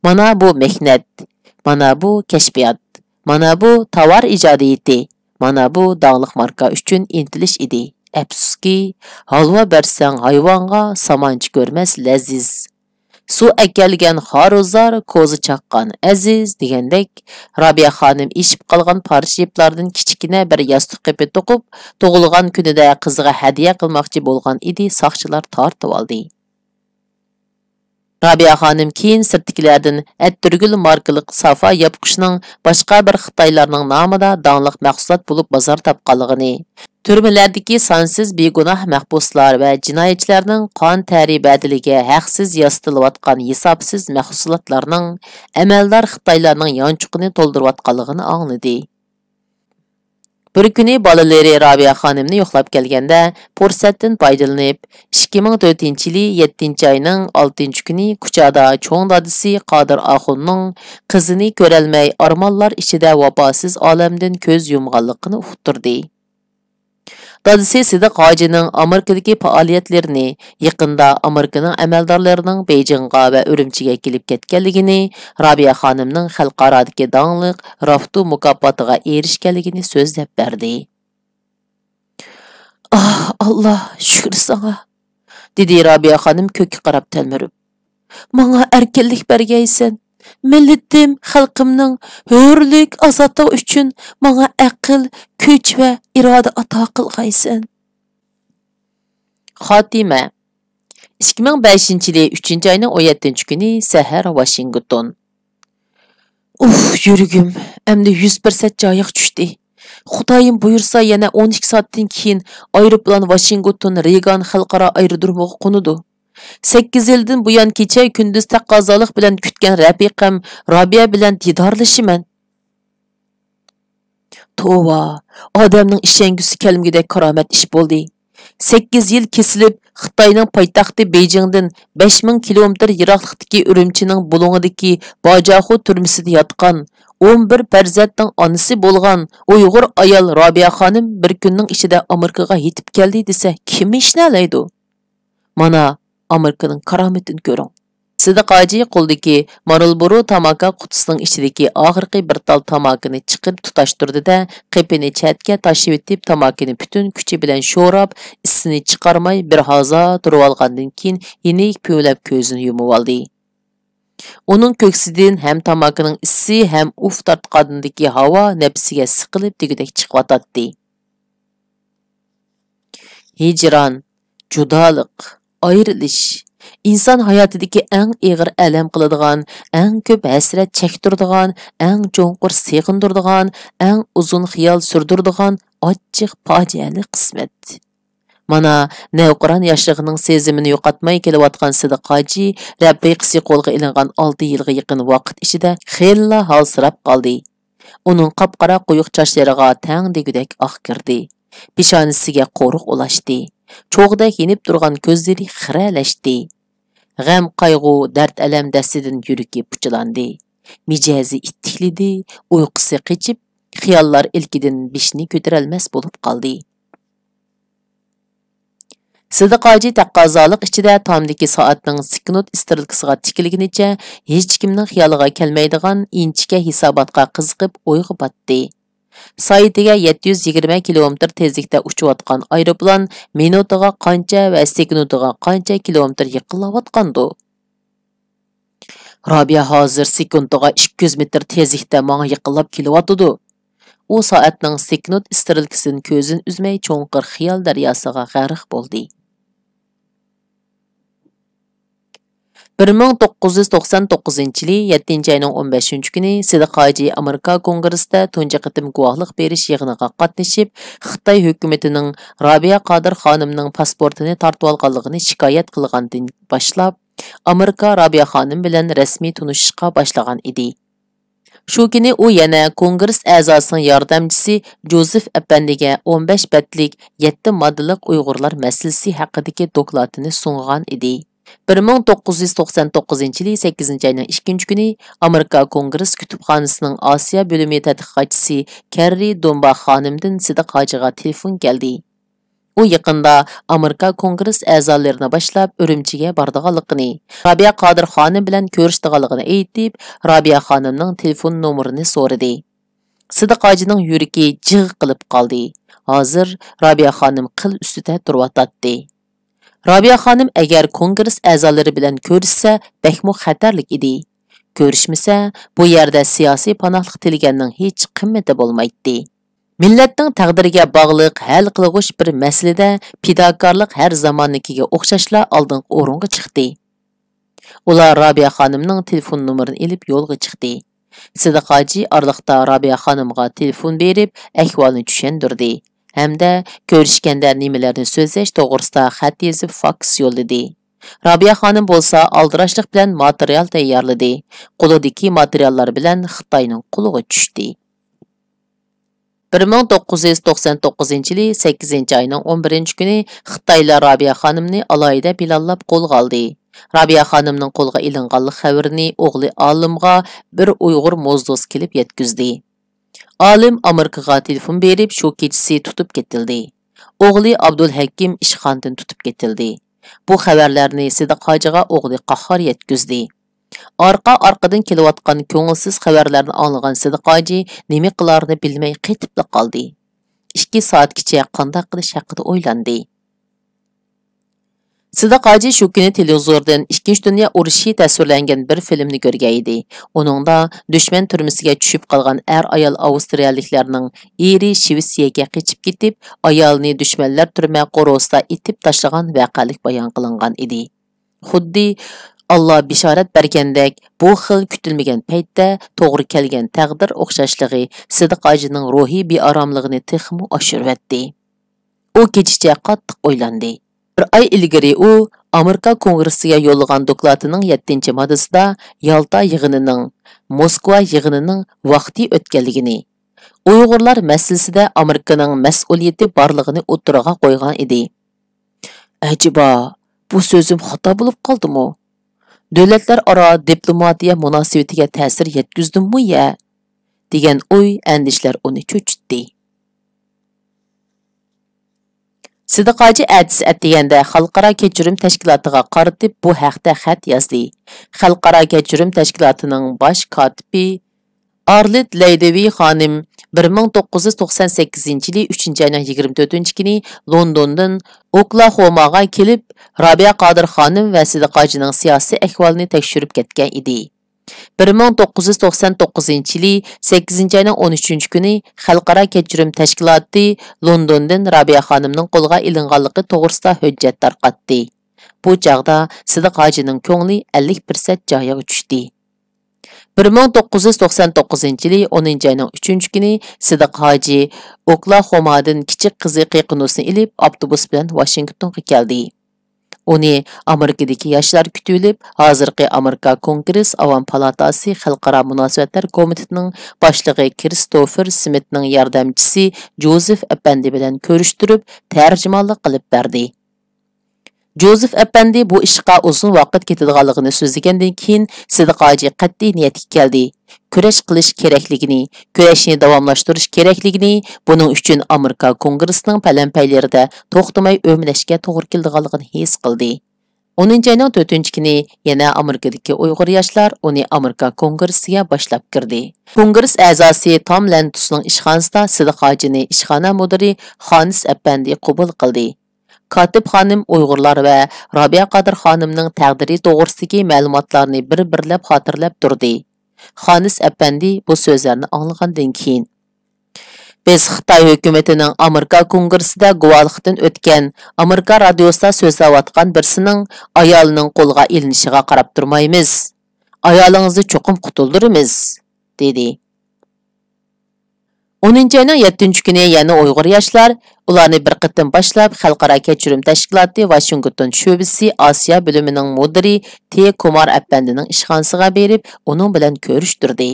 مانا بۇ مېھنەت، مانا بۇ كەشپىيات، مانا بۇ تاۋار ئىجادىيىتى، مانا بۇ داڭلىق ماركا ئۈچۈن ئىنتىلىش ئىدى. ئەپسۇسكى، ھالۋا بەرسەڭ ھايۋانغا، سامانچى كۆرمەس لەززىز. سۇ ئەكەلگەن خارۇزار، كوزا چاققان ئەزىز دېگەندەك، رابىيە خانىم ئېشىپ قالغان پارچە يىپلاردىن كىچىككىنە بىر ياستۇق قېپى توقۇپ، تۇغۇلغان كۈنىدە قىزىغا ھەدىيە قىلماقچى بولغان ئىدى، ساقچىلار تارتىۋالدى. رابىيە خانىم كېيىن سىرتتىكىلەردىن ئەتىرگۈل ماركىلىق سافا ياپقۇچنىڭ باشقا بىر خىتايلارنىڭ نامىدا داڭلىق مەھسۇلات بولۇپ بازار تاپقانلىقىنى، تۈرمىلەردىكى سانسىز بىگۇناھ مەھبۇسلار ۋە جىنايەتچىلەرنىڭ قان تەرى بەدىلىگە ھەقسىز ياسىتىلىۋاتقان ھېسابسىز مەھسۇلاتلارنىڭ ئەمەلدار خىتايلارنىڭ يانچۇقىنى تولدۇرۇۋاتقانلىقىنى ئاڭلىدى. بىر كۈنى بالىلىرى رابىيە خانىمنى يوقلاپ كەلگەندە، پۇرسەتتىن پايدىلىنىپ، ئىككى مىڭ تۆتىنچى يىلى يەتتىنچى ئاينىڭ ئالتىنچى كۈنى كۇچادا چوڭ دادىسى قادىر ئاخۇننىڭ قىزىنى كۆرەلمەي، ئارمانلار ئىچىدە ۋاپاسىز ئالەمدىن كۆز يۇمغانلىقىنى ئۇقتۇردى. دادىسى سىدىق ھاجىنىڭ ئامېرىكىدىكى پائالىيەتلىرىنى، يېقىندا ئامېرىكىنىڭ ئەمەلدارلىرىنىڭ بېيجىڭغا ۋە ئۈرۈمچىگە كېلىپ كەتكەنلىكىنى، رابىيە خانىمنىڭ خەلقئارادىكى داڭلىق رافتو مۇكاپاتىغا ئېرىشكەنلىكىنى سۆزلەپ بەردى. ئاھ، ئاللا، شۈكۈر ساڭا، دېدى رابىيە خانىم كۆككە قاراپ تەلمۈرۈپ. ماڭا ئەركىنلىك بەرگەيسەن. مىللىتىم، خەلقىمنىڭ ھۆرلۈك، ئازادلىقى ئۈچۈن ماڭا ئەقىل، كۈچ ۋە ئىرادە ئاتا قىلغايسەن. خاتىمە. ئىككى مىڭ بەشىنچى يىلى ئۈچىنچى ئاينىڭ ئون يەتتىنچى كۈنى سەھەر، ۋاشىنگتون. ئۇف، يۈرىكىم، ئەمدى يۈز پىرسەنت جايىغا چۈشتى. خۇدايىم بۇيرۇسا، يەنە ئون ئىككى سائەتتىن كېيىن ئايروپىلان ۋاشىنگتون رېيگان خەلقئارا ئايرودرومىغا قونىدۇ. سەككىز يىلدىن بۇيان كېچە-كۈندۈز تەقەززالىق بىلەن كۈتكەن رەپىقەم رابىيە بىلەن دىدارلىشىمەن. توۋا، ئادەمنىڭ ئىشەنگۈسى كەلمىگۈدەك كارامەت ئىش بولدى. سەككىز يىل كېسىلىپ، خىتاينىڭ پايتەختى بېيجىڭدىن بەش مىڭ كىلومېتىر يىراقلىقتىكى ئۈرۈمچىنىڭ بۇلۇڭىدىكى باجاخۇ تۈرمىسىدە ياتقان ئون بىر پەرزەنتنىڭ ئانىسى بولغان ئۇيغۇر ئايال رابىيە خانىم بىر كۈننىڭ ئىچىدە ئامېرىكىغا يېتىپ كەلدى دېسە، كىم ئىشىنەلەيدۇ؟ مانا، ئامېرىكىنىڭ كارامىتىنى كۆرۈڭ. سىدىق ھاجى قولىدىكى مارلبورو تاماكا قۇتىسىنىڭ ئىچىدىكى ئاخىرقى بىر تال تاماكىنى چىقىرىپ تۇتاشتۇردى-دە، قېپىنى چەتكە تاشلىۋېتىپ، تاماكىنى پۈتۈن كۈچى بىلەن شوراپ، ئىسىنى چىقارماي، بىر ھازا تۇرۇۋالغاندىن كېيىن، يېنىك پۈۋلەپ كۆزىنى يۇمۇۋالدى. ئۇنىڭ كۆكسىدىن ھەم تاماكىنىڭ ئىسى، ھەم ئۇف تارتقاندىكى ھاۋا نەپىسىگە سىقىلىپ دېگۈدەك چىقىۋاتاتتى. ھىجران، جۇدالىق، ئايرىلىش ئىنسان ھاياتىدىكى ئەڭ ئېغىر ئەلەم قىلىدىغان، ئەڭ كۆپ ھەسرەت چەكتۈرىدىغان، ئەڭ چوڭقۇر سېغىندۇرىدىغان، ئەڭ ئۇزۇن خىيال سۈردۈرىدىغان ئاچچىق پاجىئەلىك قىسمەت. مانا، نەۋقىران ياشلىقىنىڭ سېزىمىنى يوقاتماي كېلىۋاتقان سىدىق ھاجى رەپىقىسى قولغا ئېلىنغان ئالتە يىلغا يېقىن ۋاقىت ئىچىدە خېلىلا ھالسىراپ قالدى. ئۇنىڭ قاپقارا قويۇق چاچلىرىغا تەڭ دېگۈدەك ئاق كىردى. پېشانىسىگە قورۇق ئۇلاشتى. چوغدەك يېنىپ تۇرغان كۆزلىرى خىرەلەشتى. غەم-قايغۇ، دەرد-ئەلەم دەستىدىن يۈرىكى پۇچىلاندى. مىجەزى ئىتتىكلىدى، ئۇيقۇسى قېچىپ، خىياللار ئىلكىدىن بېشىنى كۆتۈرەلمەس بولۇپ قالدى. سىدىق ھاجى تەقەززالىق ئىچىدە تامدىكى سائەتنىڭ سېكۇنت ئىسترېلكىسىغا تىكىلگىنىچە ھېچكىمنىڭ خىيالىغا كەلمەيدىغان ئىنچىكە ھېساباتقا قىزىقىپ ئويغا پاتتى. سائىتىگە يەتتە يۈز يىگىرمە كىلومېتىر تېزلىكتە ئۇچۇۋاتقان ئايروپىلان مىنۇتىغا قانچە ۋە سېكۇنتىغا قانچە كىلومېتىر يېقىنلاۋاتقاندۇ؟ رابىيە ھازىر سېكۇنتىغا ئىككى يۈز مېتىر تېزلىكتە ماڭا يېقىنلاپ كېلىۋاتىدۇ. ئۇ سائەتنىڭ سېكۇنت ئىسترېلكىسىدىن كۆزىنى ئۈزمەي چوڭقۇر خىيال دەرياسىغا غەرق بولدى. بىر مىڭ توققۇز يۈز توقسان توققۇزىنچى يىلى يەتتىنچى ئاينىڭ ئون بەشىنچى كۈنى سىدىق ھاجى ئامېرىكا كونگرېسسىدا تۇنجى قېتىم گۇۋاھلىق بېرىش يىغىنىغا قاتنىشىپ، خىتاي ھۆكۈمىتىنىڭ رابىيە قادىر خانىمنىڭ پاسپورتىنى تارتىۋالغانلىقىنى شىكايەت قىلغاندىن باشلاپ، ئامېرىكا رابىيە خانىم بىلەن رەسمىي تونۇشۇشقا باشلىغان ئىدى. شۇ كۈنى ئۇ يەنە كونگرېس ئەزاسىنىڭ ياردەمچىسى جوزېف ئەپەندىگە ئون بەش بەتلىك يەتتە ماددىلىق ئۇيغۇرلار مەسىلىسى ھەققىدىكى دوكلاتىنى سۇنغان ئىدى. بىر مىڭ توققۇز يۈز توقسان توققۇزىنچى يىلى سەككىزىنچى ئاينىڭ ئىككىنچى كۈنى ئامېرىكا كونگرېس كۇتۇپخانىسىنىڭ ئاسىيا بۆلۈمى تەتقىقاتچىسى كەررى دۇمبا خانىمدىن سىدىق ھاجىغا تېلېفون كەلدى. ئۇ يېقىندا ئامېرىكا كونگرېس ئەزالىرىنى باشلاپ ئۈرۈمچىگە بارىدىغانلىقىنى، رابىيە قادىر خانىم بىلەن كۆرۈشىدىغانلىقىنى ئېيتىپ، رابىيە خانىمنىڭ تېلېفون نومۇرىنى سورىدى. سىدىق ھاجىنىڭ يۈرىكى جىغ قىلىپ قالدى. ھازىر رابىيە خانىم قىل ئۈستىدە تۇرۇۋاتاتتى. رابىيە خانىم ئەگەر كونگرېس ئەزالىرى بىلەن كۆرۈشسە، بەكمۇ خەتەرلىك ئىدى. كۆرۈشمىسە، بۇ يەردە سىياسىي پاناھلىق تىلىگەننىڭ ھېچ قىممىتى بولمايتتى. مىللەتنىڭ تەقدىرىگە باغلىق ھەل قىلغۇچ بىر مەسىلىدە پىداكارلىق ھەر زاماننىڭكىگە ئوخشاشلا ئالدىنقى ئورۇنغا چىقتى. ئۇلار رابىيە خانىمنىڭ تېلېفون نومۇرىنى ئېلىپ يولغا چىقتى. سىدىق ھاجى ئارىلىقتا رابىيە خانىمغا تېلېفون بېرىپ، ئەھۋالنى چۈشەندۈردى ھەمدە كۆرۈشكەندە نېمىلەرنى سۆزلەش توغرىسىدا خەت يېزىپ، فاكس يوللىدى. رابىيە خانىم بولسا ئالدىراشلىق بىلەن ماتېرىيال تەييارلىدى. قولىدىكى ماتېرىياللار بىلەن خىتاينىڭ قولىغا چۈشتى. بىر مىڭ توققۇز يۈز توقسان توققۇزىنچى يىلى سەككىزىنچى ئاينىڭ ئون بىرىنچى كۈنى خىتايلار رابىيە خانىمنى ئالاھىدە پىلانلاپ قولغا ئالدى. رابىيە خانىمنىڭ قولغا ئېلىنغانلىق خەۋىرىنى ئوغلى ئالىمغا بىر ئۇيغۇر موزدۇز كېلىپ يەتكۈزدى. ئالىم ئامېرىكىغا تېلېفون بېرىپ، شۇ كېچىسى تۇتۇپ كېتىلدى. ئوغلى ئابدۇلھەكىم ئىشخانىدىن تۇتۇپ كېتىلدى. بۇ خەۋەرلەرنى سىدىق ھاجىغا ئوغلى قاھار يەتكۈزدى. ئارقا-ئارقىدىن كېلىۋاتقان كۆڭۈلسىز خەۋەرلەرنى ئاڭلىغان سىدىق ھاجى نېمە قىلارىنى بىلمەي قېتىپلا قالدى. ئىككى سائەتكىچە قانداق قىلىش ھەققىدە ئويلاندى. سىدىق ھاجى شۇ كۈنى تېلېۋىزوردىن ئىككىنچى دۇنيا ئۇرۇشى تەسۋىرلەنگەن بىر فىلىمنى كۆرگەن ئىدى. ئۇنىڭدا دۈشمەن تۈرمىسىگە چۈشۈپ قالغان ئەر-ئايال ئاۋسترىيەلىكلەرنىڭ ئېرى شىۋېتسىيەگە قېچىپ كېتىپ، ئايالىنى دۈشمەنلەر تۈرمە قورۇسىدا ئېتىپ تاشلىغان ۋەقەلىك بايان قىلىنغان ئىدى. خۇددى ئاللا بېشارەت بەرگەندەك، بۇ خىل كۈتۈلمىگەن پەيتتە توغرا كەلگەن تەقدىر ئوخشاشلىقى سىدىق ھاجىنىڭ روھىي بىئاراملىقىنى تېخىمۇ ئاشۇرۇۋەتتى. ئۇ كېچىچە قاتتىق ئويلاندى. بىر ئاي ئىلگىرى ئۇ ئامېرىكا كونگرېسسىگە يوللىغان دوكلاتىنىڭ يەتتىنچى ماددىسىدا يالتا يىغىنىنىڭ، موسكۋا يىغىنىنىڭ ۋاقتى ئۆتكەنلىكىنى، ئۇيغۇرلار مەسىلىسىدە ئامېرىكىنىڭ مەسئۇلىيىتى بارلىقىنى ئوتتۇرىغا قويغان ئىدى. ئەجەبا، بۇ سۆزۈم خاتا بولۇپ قالدىمۇ؟ دۆلەتلەر ئارا دىپلوماتىيە مۇناسىۋىتىگە تەسىر يەتكۈزدۈممۇ يە؟ دېگەن ئوي، ئەندىشىلەر ئۇنى چۆچۈتتى. سىدىق ھاجى ئەتىسى ئەتىگەندە خەلقئارا كەچۈرۈم تەشكىلاتىغا قارىتىپ بۇ ھەقتە خەت يازدى. خەلقئارا كەچۈرۈم تەشكىلاتىنىڭ باش كاتىپى ئارلېت لەيدىۋى خانىم بىر مىڭ توققۇز يۈز توقسان سەككىزىنچى يىلى ئۈچىنچى ئاينىڭ يىگىرمە تۆتىنچى كۈنى لوندوندىن ئوكلاھوماغا كېلىپ، رابىيە قادىر خانىم ۋە سىدىق ھاجىنىڭ سىياسىي ئەھۋالىنى تەكشۈرۈپ كەتكەن ئىدى. بىر مىڭ توققۇز يۈز توقسان توققۇزىنچى يىلى سەككىزىنچى ئاينىڭ ئون ئۈچىنچى كۈنى خەلقئارا كەچۈرۈم تەشكىلاتى لوندوندىن رابىيە خانىمنىڭ قولىغا ئېلىنغانلىقى توغرىسىدا ھۆججەت تارقاتتى. بۇ چاغدا سىدىق ھاجىنىڭ كۆڭلى ئەللىك پىرسەنت جايىغا چۈشتى. بىر مىڭ توققۇز يۈز توقسان توققۇزىنچى يىلى ئونىنچى ئاينىڭ ئۈچىنچى كۈنى سىدىق ھاجى ئوكلاھومادىن كىچىك قىزى قېقىنۇسنى ئېلىپ ئاپتوبۇس بىلەن ۋاشىنگتونغا كەلدى. ئۇنى ئامېرىكىدىكى ياشلار كۈتۈۋېلىپ، ھازىرقى ئامېرىكا كونگرېس ئاۋام پالاتاسى خەلقئارا مۇناسىۋەتلەر كومىتېتىنىڭ باشلىقى كىرىستوفېر سمىتنىڭ ياردەمچىسى جوزېف ئەپەندى بىلەن كۆرۈشتۈرۈپ، تەرجىمانلىق قىلىپ بەردى. جوزېف ئەپەندى بۇ ئىشقا ئۇزۇن ۋاقىت كېتىدىغانلىقىنى سۆزلىگەندىن كېيىن، سىدىق ھاجى قەتئىي نىيەتكە كەلدى. كۈرەش قىلىش كېرەكلىكىنى، كۈرەشنى داۋاملاشتۇرۇش كېرەكلىكىنى، بۇنىڭ ئۈچۈن ئامېرىكا كونگرېسسىنىڭ پەلەمپەيلىرىدە توختىماي ئۆمىلەشكە توغرا كېلىدىغانلىقىنى ھېس قىلدى. ئونىنچى ئاينىڭ تۆتىنچى كۈنى يەنە ئامېرىكىدىكى ئۇيغۇر ياشلار ئۇنى ئامېرىكا كونگرېسسىگە باشلاپ كىردى. كونگرېس ئەزاسى تام لەنتۇسنىڭ ئىشخانىسىدا سىدىق ھاجىنى ئىشخانا مۇدىرى خانىس ئەپەندى قوبۇل قىلدى. كاتىپ خانىم ئۇيغۇرلار ۋە رابىيە قادىر خانىمنىڭ تەقدىرى توغرىسىدىكى مەلۇماتلارنى بىر-بىرلەپ خاتىرىلەپ تۇردى. خانىس ئەپەندى بۇ سۆزلەرنى ئاڭلىغاندىن كېيىن، بىز خىتاي ھۆكۈمىتىنىڭ ئامېرىكا كونگرېسسىدا گۇۋاھلىقتىن ئۆتكەن، ئامېرىكا رادىيوسىدا سۆزلەۋاتقان بىرسىنىڭ ئايالىنىڭ قولغا ئېلىنىشىغا قاراپ تۇرمايمىز. ئايالىڭىزنى چوقۇم قۇتۇلدۇرىمىز، دېدى. ئونىنچى ئاينىڭ يەتتىنچى كۈنى يەنە ئۇيغۇر ياشلار، ئۇلارنى بىر قېتىم باشلاپ، خەلقئارا كەچۈرۈم تەشكىلاتى ۋاشىنگتون شۆبىسى ئاسىيا بۆلۈمىنىڭ مۇدىرى تې كۇمار ئەپەندىنىڭ ئىشخانىسىغا بېرىپ، ئۇنىڭ بىلەن كۆرۈشتۈردى.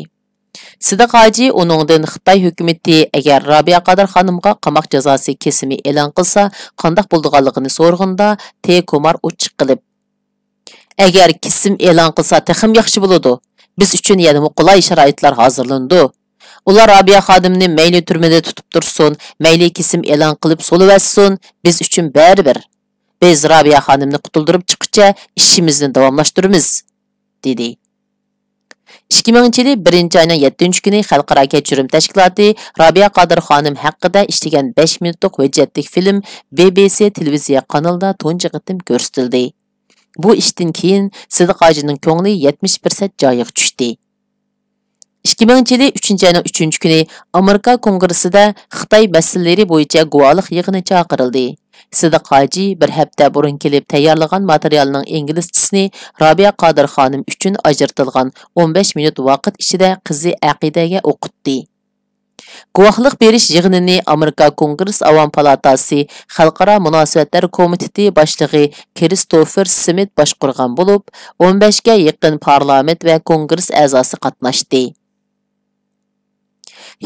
سىدىق ھاجى ئۇنىڭدىن خىتاي ھۆكۈمىتى ئەگەر رابىيە قادىر خانىمغا قاماق جازاسى كېسىمى ئېلان قىلسا، قانداق بولىدىغانلىقىنى سورىغىنىدا، تې كۇمار ئوچۇق قىلىپ، ئەگەر كېسىم ئېلان قىلسا تېخىمۇ ياخشى بولىدۇ. بىز ئۈچۈن يەنىمۇ قولاي شارائىتلار ھازىرلىنىدۇ. ئۇلار رابىيە خانىمنى مەيلى تۈرمىدە تۇتۇپ تۇرسۇن، مەيلى كېسىم ئېلان قىلىپ سولىۋەتسۇن، بىز ئۈچۈن بەرىبىر. بىز رابىيە خانىمنى قۇتۇلدۇرۇپ چىققۇچە ئىشىمىزنى داۋاملاشتۇرىمىز، دېدى. ئىككى مىڭىنچى يىلى بىرىنچى ئاينىڭ يەتتىنچى كۈنى خەلقئارا كەچۈرۈم تەشكىلاتى رابىيە قادىر خانىم ھەققىدە ئىشلىگەن بەش مىنۇتلۇق ھۆججەتلىك فىلىم بى بى سى تېلېۋىزىيە قانىلىدا تۇنجى قېتىم كۆرسىتىلدى. بۇ ئىشتىن كېيىن سىدىق ھاجىنىڭ كۆڭلى يەتمىش پىرسەنت جايىغا چۈشتى. ئىككى مىڭىنچى يىلى ئۈچىنچى ئاينىڭ ئۈچىنچى كۈنى ئامېرىكا كونگرېسسىدا خىتاي مەسىلىلىرى بويىچە گۇۋاھلىق يىغىنى چاقىرىلدى. سىدىق ھاجى بىر ھەپتە بۇرۇن كېلىپ تەييارلىغان ماتېرىيالنىڭ ئىنگلىزچىسىنى رابىيە قادىر خانىم ئۈچۈن ئاجرىتىلغان ئون بەش مىنۇت ۋاقىت ئىچىدە قىزى ئەقىدەگە ئوقۇتتى. گۇۋاھلىق بېرىش يىغىنىنى ئامېرىكا كونگرېس ئاۋام پالاتاسى خەلقئارا مۇناسىۋەتلەر كومىتېتى باشلىقى كىرىستوفېر سمىت باشقۇرغان بولۇپ، ئون بەشكە يېقىن پارلامېنت ۋە كونگرېس ئەزاسى قاتناشتى.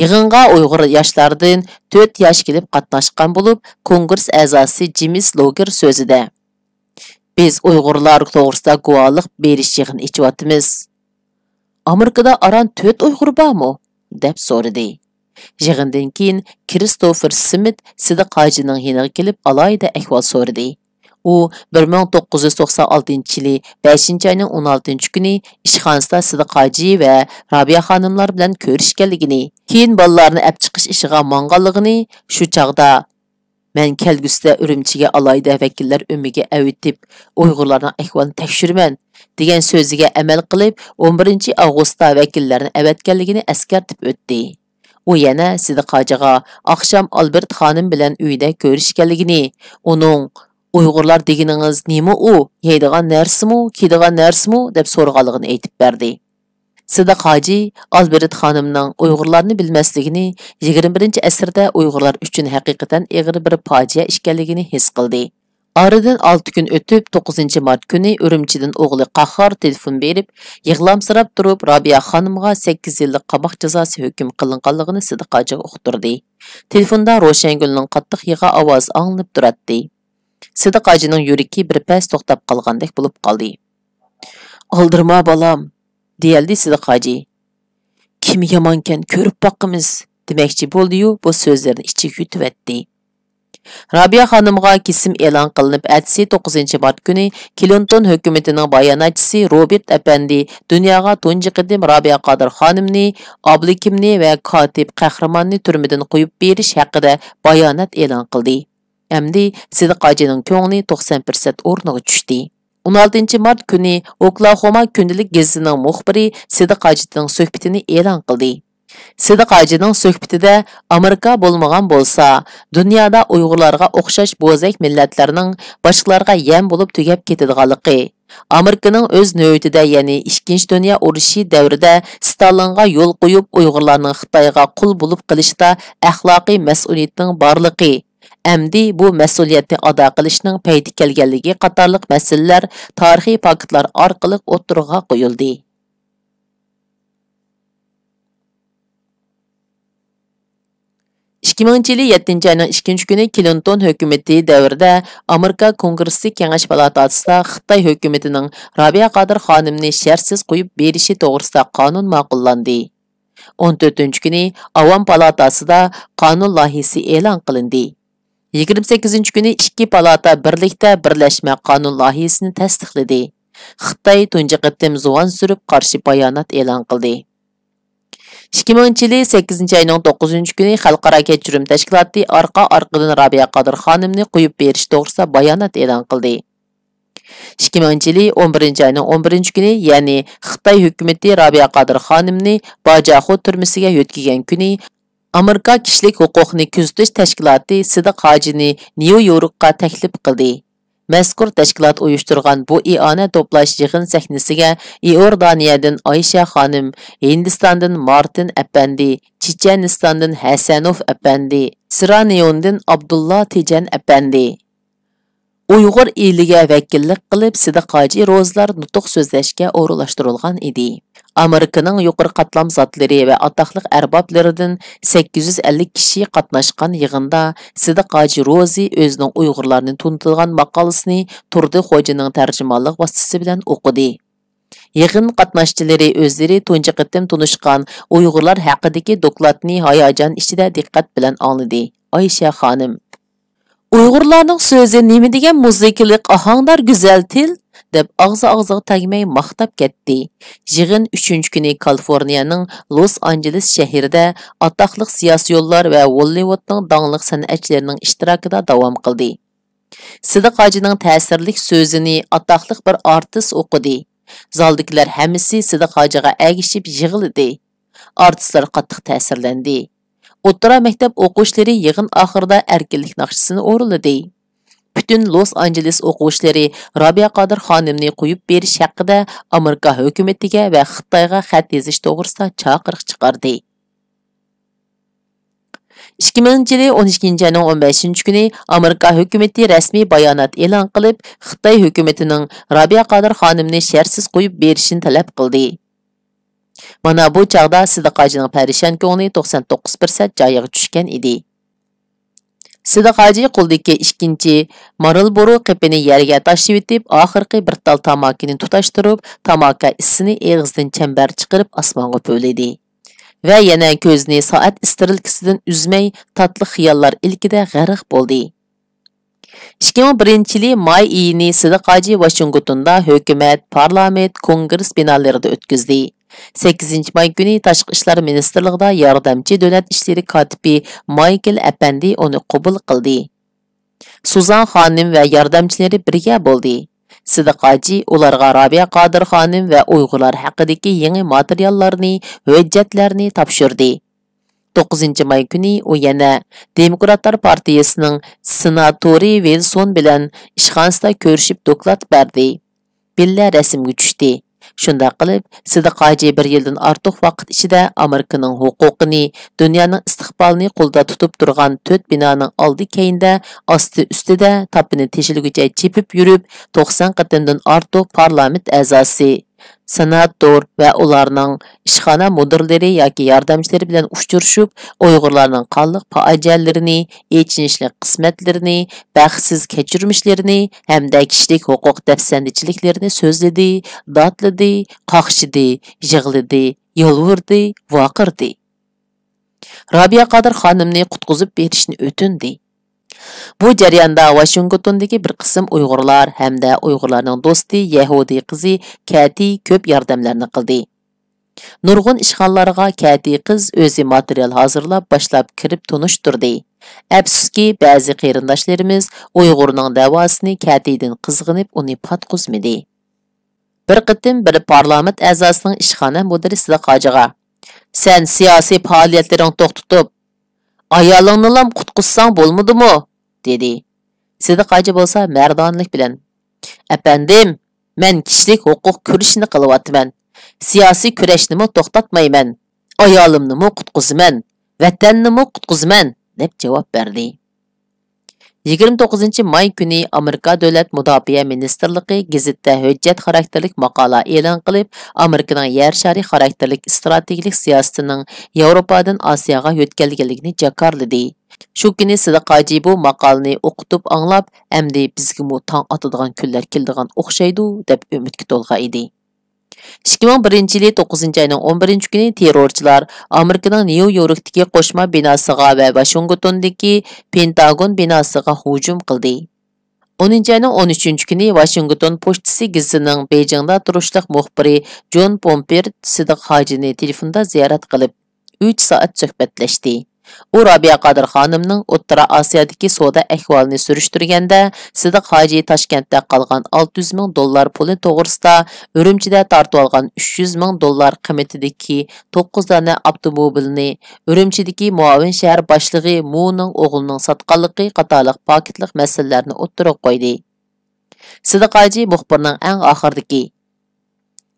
يىغىنغا ئۇيغۇر ياشلاردىن تۆت ياش كېلىپ قاتناشقان بولۇپ، كونگرېس ئەزاسى جېمىس لوگېر سۆزىدە، بىز ئۇيغۇرلار توغرىسىدا گۇۋاھلىق بېرىش يىغىنى ئېچىۋاتىمىز. ئامېرىكىدا ئاران تۆت ئۇيغۇر بارمۇ؟ دەپ سورىدى. يىغىندىن كېيىن كىرىستوفېر سمىت سىدىق ھاجىنىڭ يېنىغا كېلىپ ئالاھىدە ئەھۋال سورىدى. ئۇ بىر مىڭ توققۇز يۈز توقسان ئالتىنچى يىلى بەشىنچى ئاينىڭ ئون ئالتىنچى كۈنى ئىشخانىسىدا سىدىق ھاجى ۋە رابىيە خانىملار بىلەن كۆرۈشكەنلىكىنى، كېيىن بالىلارنى ئەپ چىقىش ئىشىغا ماڭغانلىقىنى، شۇ چاغدا مەن كەلگۈسىدە ئۈرۈمچىگە ئالاھىدە ۋەكىللەر ئۆمىكى ئەۋېتىپ، ئۇيغۇرلارنىڭ ئەھۋالىنى تەكشۈرىمەن، دېگەن سۆزىگە ئەمەل قىلىپ، ئون بىرىنچى ئاۋغۇستتا ۋەكىللەرنى ئەۋەتكەنلىكىنى ئەسكەرتىپ ئۆتتى. ئۇ يەنە سىدىق ھاجىغا ئاخشام ئالبېرت خانىم بىلەن ئۆيدە كۆرۈشكەنلىكىنى، ئۇنىڭ «ئۇيغۇرلار دېگىنىڭىز نېمە ئۇ؟ يەيدىغان نەرسىمۇ، كىيىدىغان نەرسىمۇ؟» دەپ سورىغانلىقىنى ئېيتىپ بەردى. سىدىق ھاجى ئالبېرت خانىمنىڭ ئۇيغۇرلارنى بىلمەسلىكىنى، يىگىرمە بىرىنچى ئەسىردە ئۇيغۇرلار ئۈچۈن ھەقىقەتەن ئېغىر بىر پاجىئە ئىكەنلىكىنى ھېس قىلدى. ئارىدىن ئالتە كۈن ئۆتۈپ، توققۇزىنچى مارت كۈنى ئۈرۈمچىدىن ئوغلى قاھار تېلېفون بېرىپ، يىغلامسىراپ تۇرۇپ، رابىيە خانىمغا سەككىز يىللىق قاماق جازاسى ھۆكۈم قىلىنغانلىقىنى سىدىق ھاجىغا ئۇقتۇردى. تېلېفوندا روشەنگۈلنىڭ قاتتىق يىغا ئاۋازى ئاڭلىنىپ تۇراتتى. سىدىق ھاجىنىڭ يۈرىكى بىر پەس توختاپ قالغاندەك بولۇپ قالدى. «ئالدىرىما، بالام»، دېيەلدى سىدىق ھاجى. «كىم يامانكەن، كۆرۈپ باقىمىز»، دېمەكچى بولدى-يۇ، بۇ سۆزلىرىنى ئىچىگە يۇتۇۋەتتى. رابىيە خانىمغا كېسىم ئېلان قىلىنىپ، ئەتىسى توققۇزىنچى مارت كۈنى كلىنتون ھۆكۈمىتىنىڭ باياناتچىسى روبېرت ئەپەندى دۇنياغا تۇنجى قېتىم رابىيە قادىر خانىمنى، ئابلىكىمنى ۋە كاتىپ قەھرىماننى تۈرمىدىن قويۇپ بېرىش ھەققىدە بايانات ئېلان قىلدى. ئەمدى سىدىق ھاجىنىڭ كۆڭلى توقسان پىرسەنت ئورنىغا چۈشتى. ئون ئالتىنچى مارت كۈنى ئوكلاھوما كۈندىلىك گېزىتىنىڭ مۇخبىرى سىدىق ھاجىنىڭ سۆھبىتىنى ئېلان قىلدى. سىدىق ھاجىنىڭ سۆھبىتىدە ئامېرىكا بولمىغان بولسا، دۇنيادا ئۇيغۇرلارغا ئوخشاش بوزەك مىللەتلەرنىڭ باشقىلارغا يەم بولۇپ تۈگەپ كېتىدىغانلىقى، ئامېرىكىنىڭ ئۆز نۆۋىتىدە، يەنى ئىككىنچى دۇنيا ئۇرۇشى دەۋرىدە ستالىنغا يول قويۇپ، ئۇيغۇرلارنىڭ خىتايغا قۇل بولۇپ قېلىشتا ئەخلاقىي مەسئۇلىيىتىنىڭ بارلىقى، ئەمدى بۇ مەسئۇلىيەتنى ئادا قىلىشنىڭ پەيتى كەلگەنلىكى قاتارلىق مەسىلىلەر تارىخىي پاكىتلار ئارقىلىق ئوتتۇرىغا قويۇلدى. ئىككى مىڭىنچى يىلى يەتتىنچى ئاينىڭ ئىككىنچى كۈنى كلىنتون ھۆكۈمىتى دەۋرىدە ئامېرىكا كونگرېسسى كېڭەش پالاتاسىدا خىتاي ھۆكۈمىتىنىڭ رابىيە قادىر خانىمنى شەرتسىز قويۇپ بېرىشى توغرىسىدا قانۇن ماقۇللاندى. ئون تۆتىنچى كۈنى ئاۋام پالاتاسىدا قانۇن لايىھىسى ئېلان قىلىندى. يىگىرمە سەككىزىنچى كۈنى ئىككى پالاتا بىرلىكتە بىرلەشمە قانۇن لايىھىسىنى تەستىقلىدى. خىتاي تۇنجى قېتىم زۇۋان سۈرۈپ قارشى بايانات ئېلان قىلدى. ئىككى مىڭىنچى يىلى سەككىزىنچى ئاينىڭ توققۇزىنچى كۈنى خەلقئارا كەچۈرۈم تەشكىلاتى ئارقا-ئارقىدىن رابىيە قادىر خانىمنى قويۇپ بېرىش توغرىسىدا بايانات ئېلان قىلدى. ئىككى مىڭىنچى يىلى ئون بىرىنچى ئاينىڭ ئون بىرىنچى كۈنى، يەنى خىتاي ھۆكۈمىتى رابىيە قادىر خانىمنى باجاخو تۈرمىسىگە يۆتكىگەن كۈنى، ئامېرىكا كىشىلىك ھوقۇقنى كۆزىتىش تەشكىلاتى سىدىق ھاجىنى نيۇ يوركقا تەكلىپ قىلدى. مەزكۇر تەشكىلات ئۇيۇشتۇرغان بۇ ئىئانە توپلاش يىغىن سەھنىسىگە ئىئوردانىيەدىن ئايشە خانىم، ھىندىستاندىن مارتىن ئەپەندى، چېچەنىستاندىن ھەسەنوف ئەپەندى، سىرانىيوندىن ئابدۇللا تېجەن ئەپەندى، ئۇيغۇر ئېلىگە ۋەكىللىك قىلىپ، سىدىق ھاجى روزىلار نۇتۇق سۆزلەشكە ئورۇنلاشتۇرۇلغان ئىدى. ئامېرىكىنىڭ يۇقىرى قاتلام زاتلىرى ۋە ئاتاقلىق ئەربابلىرىدىن سەككىز يۈز ئەللىك كىشى قاتناشقان يىغىندا سىدىق ھاجى روزى ئۆزىنىڭ ئۇيغۇرلارنى تونۇتىدىغان ماقالىسىنى تۇردى خوجىنىڭ تەرجىمانلىق ۋاسىتىسى بىلەن ئوقۇدى. يىغىن قاتناشچىلىرى ئۆزلىرى تۇنجى قېتىم تونۇشقان ئۇيغۇرلار ھەققىدىكى دوكلاتنى ھاياجان ئىچىدە دىققەت بىلەن ئاڭلىدى. ئايشە خانىم، «ئۇيغۇرلارنىڭ سۆزى نېمە دېگەن مۇزىكىلىق، ئاھاڭدار، گۈزەل تىل!» دەپ ئاغزى ئاغزىغا تەگمەي ماختاپ كەتتى. يىغىن ئۈچىنچى كۈنى كالىفورنىيەنىڭ لوس ئانژېلېس شەھىرىدە ئاتاقلىق سىياسىيونلار ۋە ھوللىۋۇدنىڭ داڭلىق سەنئەتچىلىرىنىڭ ئىشتىراكىدا داۋام قىلدى. سىدىق ھاجىنىڭ تەسىرلىك سۆزىنى ئاتاقلىق بىر ئارتىس ئوقۇدى. زالدىكىلەر ھەممىسى سىدىق ھاجىغا ئەگىشىپ يىغلىدى. ئارتىسلار قاتتىق تەسىرلەندى. ئوتتۇرا مەكتەپ ئوقۇغۇچىلىرى يىغىن ئاخىرىدا ئەركىنلىك ناخشىسىنى ئورۇنلىدى. پۈتۈن لوس ئانژېلېس ئوقۇغۇچىلىرى رابىيە قادىر خانىمنى قويۇپ بېرىش ھەققىدە ئامېرىكا ھۆكۈمىتىگە ۋە خىتايغا خەت يېزىش توغرىسىدا چاقىرىق چىقاردى. ئىككى مىڭىنچى يىلى ئون ئىككىنچى ئاينىڭ ئون بەشىنچى كۈنى ئامېرىكا ھۆكۈمىتى رەسمىي بايانات ئېلان قىلىپ، خىتاي ھۆكۈمىتىنىڭ رابىيە قادىر خانىمنى شەرتسىز قويۇپ بېرىشىنى تەلەپ قىلدى. مانا بۇ چاغدا سىدىق ھاجىنىڭ پەرىشان كۆڭلى توقسان توققۇز پىرسەنت جايىغا چۈشكەن ئىدى. سىدىق ھاجى قولىدىكى ئىككىنچى مارلبورو قېپىنى يەرگە تاشلىۋېتىپ، ئاخىرقى بىر تال تاماكىنى تۇتاشتۇرۇپ، تاماكا ئىسىنى ئېغىزىدىن چەمبەر چىقىرىپ ئاسمانغا پۈۋلىدى. ۋە يەنە كۆزىنى سائەت ئىسترېلكىسىدىن ئۈزمەي، تاتلىق خىياللار ئىلكىدە غەرق بولدى. ئىككى مىڭ بىرىنچى يىلى ماي ئېيىنى سىدىق ھاجى ۋاشىنگتوندا ھۆكۈمەت، پارلامېنت، كونگرېس بىنالىرىدا ئۆتكۈزدى. سەككىزىنچى ماي كۈنى تاشقى ئىشلار مىنىستىرلىقىدا ياردەمچى دۆلەت ئىشلىرى كاتىپى مايكل ئەپەندى ئۇنى قوبۇل قىلدى. سۇزان خانىم ۋە ياردەمچىلىرى بىرگە بولدى. سىدىق ھاجى ئۇلارغا رابىيە قادىر خانىم ۋە ئۇيغۇرلار ھەققىدىكى يېڭى ماتېرىياللارنى، ھۆججەتلەرنى تاپشۇردى. توققۇزىنچى ماي كۈنى ئۇ يەنە دېموكراتلار پارتىيىسىنىڭ سېناتورى ۋىلسون بىلەن ئىشخانىسىدا كۆرۈشۈپ دوكلات بەردى. بىللە رەسىمگە چۈشتى. شۇنداق قىلىپ، سىدىق ھاجى بىر يىلدىن ئارتۇق ۋاقىت ئىچىدە ئامېرىكىنىڭ ھوقۇقىنى، دۇنيانىڭ ئىستىقبالىنى قولىدا تۇتۇپ تۇرغان تۆت بىنانىڭ ئالدى كەينىدە، ئاستى ئۈستىدە تاپىنى تېشىلىگۈچە چېپىپ يۈرۈپ، توقسان قېتىمدىن ئارتۇق پارلامېنت ئەزاسى، سېناتور ۋە ئۇلارنىڭ ئىشخانا مۇدىرلىرى ياكى ياردەمچىلىرى بىلەن ئۇچرىشىپ، ئۇيغۇرلارنىڭ قانلىق پاجىئەلىرىنى، ئېچىنىشلىق قىسمەتلىرىنى، بەختسىز كەچۈرمىشلىرىنى ھەمدە كىشىلىك ھوقۇق دەپسەندىچىلىكلىرىنى سۆزلىدى، داتلىدى، قاقشىدى، يىغلىدى، يالۋۇردى، ۋارقىرىدى. رابىيە قادىر خانىمنى قۇتقۇزۇپ بېرىشنى ئۆتۈندى. بۇ جەرياندا ۋاشىنگتوندىكى بىر قىسىم ئۇيغۇرلار ھەمدە ئۇيغۇرلارنىڭ دوستى يەھۇدىي قىزى كەتى كۆپ ياردەملەرنى قىلدى. نۇرغۇن ئىشخانىلارغا كەتى قىز ئۆزى ماتېرىيال ھازىرلاپ باشلاپ كىرىپ تونۇشتۇردى. ئەپسۇسكى، بەزى قېرىنداشلىرىمىز ئۇيغۇرنىڭ دەۋاسىنى كەتىدىن قىزغىنىپ ئۇنى پاتقۇزمىدى. بىر قېتىم بىر پارلامېنت ئەزاسىنىڭ ئىشخانا مۇدىرى سىدىق ھاجىغا، «سەن سىياسىي پائالىيەتلىرىڭنى توختىتىپ، ئايالىڭنىلام قۇتقۇزساڭ بولمىدىمۇ؟» دېدى. سىدىق ھاجى بولسا مەردانىلىك بىلەن، «ئەپەندىم، مەن كىشىلىك ھوقۇق كۈرىشىنى قىلىۋاتىمەن. سىياسىي كۈرەشنىمۇ توختاتمايمەن. ئايالىمنىمۇ قۇتقۇزىمەن. ۋەتەننىمۇ قۇتقۇزىمەن» دەپ جاۋاب بەردى. يىگىرمە توققۇزىنچى ماي كۈنى ئامېرىكا دۆلەت مۇداپىئە مىنىستىرلىقى گېزىتتە ھۆججەت خاراكتېرلىك ماقالە ئېلان قىلىپ، ئامېرىكىنىڭ يەر شارى خاراكتېرلىك ئىستراتېگىيەلىك سىياسىتىنىڭ ياۋروپادىن ئاسىياغا يۆتكەلگەنلىكىنى جاكارلىدى. شۇ كۈنى سىدىق ھاجى بۇ ماقالىنى ئوقۇتۇپ ئاڭلاپ، «ئەمدى بىزگىمۇ تاڭ ئاتىدىغان كۈنلەر كېلىدىغان ئوخشايدۇ» دەپ ئۈمىدكە تولغان ئىدى. ئىككى مىڭ بىرىنچى يىلى توققۇزىنچى ئاينىڭ ئون بىرىنچى كۈنى تېررورچىلار ئامېرىكىنىڭ نيۇ يوركتىكى قوشما بىناسىغا ۋە ۋاشىنگتوندىكى پېنتاگون بىناسىغا ھۇجۇم قىلدى. ئونىنچى ئاينىڭ ئون ئۈچىنچى كۈنى ۋاشىنگتون پوچتىسى گېزىتىنىڭ بېيجىڭدا تۇرۇشلۇق مۇخبىرى جون پومپېرت سىدىق ھاجىنى تېلېفوندا زىيارەت قىلىپ، ئۈچ سائەت سۆھبەتلەشتى. ئۇ رابىيە قادىر خانىمنىڭ ئوتتۇرا ئاسىيادىكى سودا ئەھۋالىنى سۈرۈشتۈرگەندە، سىدىق ھاجى تاشكەنتتە قالغان ئالتە يۈز مىڭ دوللار پۇلى توغرىسىدا، ئۈرۈمچىدە تارتىۋالغان ئۈچ يۈز مىڭ دوللار قىممىتىدىكى توققۇز دانە ئاپتوموبىلنى، ئۈرۈمچىدىكى مۇئاۋىن شەھەر باشلىقى مۇنىڭ ئوغلىنىڭ ساتقانلىقى قاتارلىق پاكىتلىق مەسىلىلەرنى ئوتتۇرىغا قويدى. سىدىق ھاجى مۇخبىرنىڭ ئەڭ ئاخىرىدىكى،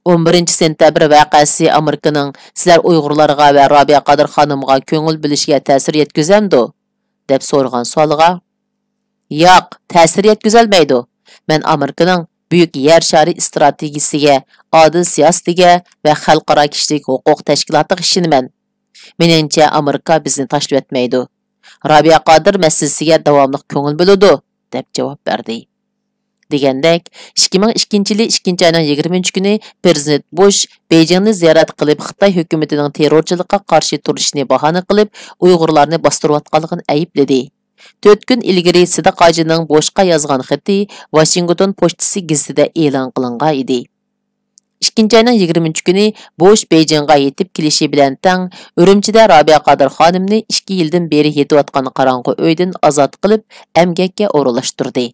«ئون بىرىنچى سېنتەبىر ۋەقەسى ئامېرىكىنىڭ سىلەر ئۇيغۇرلارغا ۋە رابىيە قادىر خانىمغا كۆڭۈل بۆلۈشىگە تەسىر يەتكۈزەمدۇ؟» دەپ سورىغان سوئالىغا، «ياق، تەسىر يەتكۈزەلمەيدۇ. مەن ئامېرىكىنىڭ بۈيۈك يەر شارى ئىستراتېگىيىسىگە، ئادىل سىياسىتىگە ۋە خەلقئارا كىشىلىك ھوقۇق تەشكىلاتىغا ئىشىنىمەن. مېنىڭچە، ئامېرىكا بىزنى تاشلىۋەتمەيدۇ. رابىيە قادىر مەسىلىسىگە داۋاملىق كۆڭۈل بۆلىدۇ» دەپ جاۋاب بەردى. دېگەندەك، ئىككى مىڭ ئىككىنچى يىلى ئىككىنچى ئاينىڭ يىگىرمىنچى كۈنى پىرېزىدېنت بۇش بېيجىڭنى زىيارەت قىلىپ، خىتاي ھۆكۈمىتىنىڭ تېررورچىلىققا قارشى تۇرۇشىنى باھانە قىلىپ، ئۇيغۇرلارنى باستۇرۇۋاتقانلىقىنى ئەيىبلىدى. تۆت كۈن ئىلگىرى سىدىق ھاجىنىڭ بوشقا يازغان خېتى ۋاشىنگتون پوچتىسى گېزىتىدە ئېلان قىلىنغان ئىدى. ئىككىنچى ئاينىڭ يىگىرمىنچى كۈنى بوش بېيجىڭغا يېتىپ كېلىشى بىلەن تەڭ، ئۈرۈمچىدە رابىيە قادىر خانىمنى ئىككى يىلدىن بېرى يېتىۋاتقان قاراڭغۇ ئۆيدىن ئازاد قىلىپ، ئەمگەككە ئورۇنلاشتۇردى.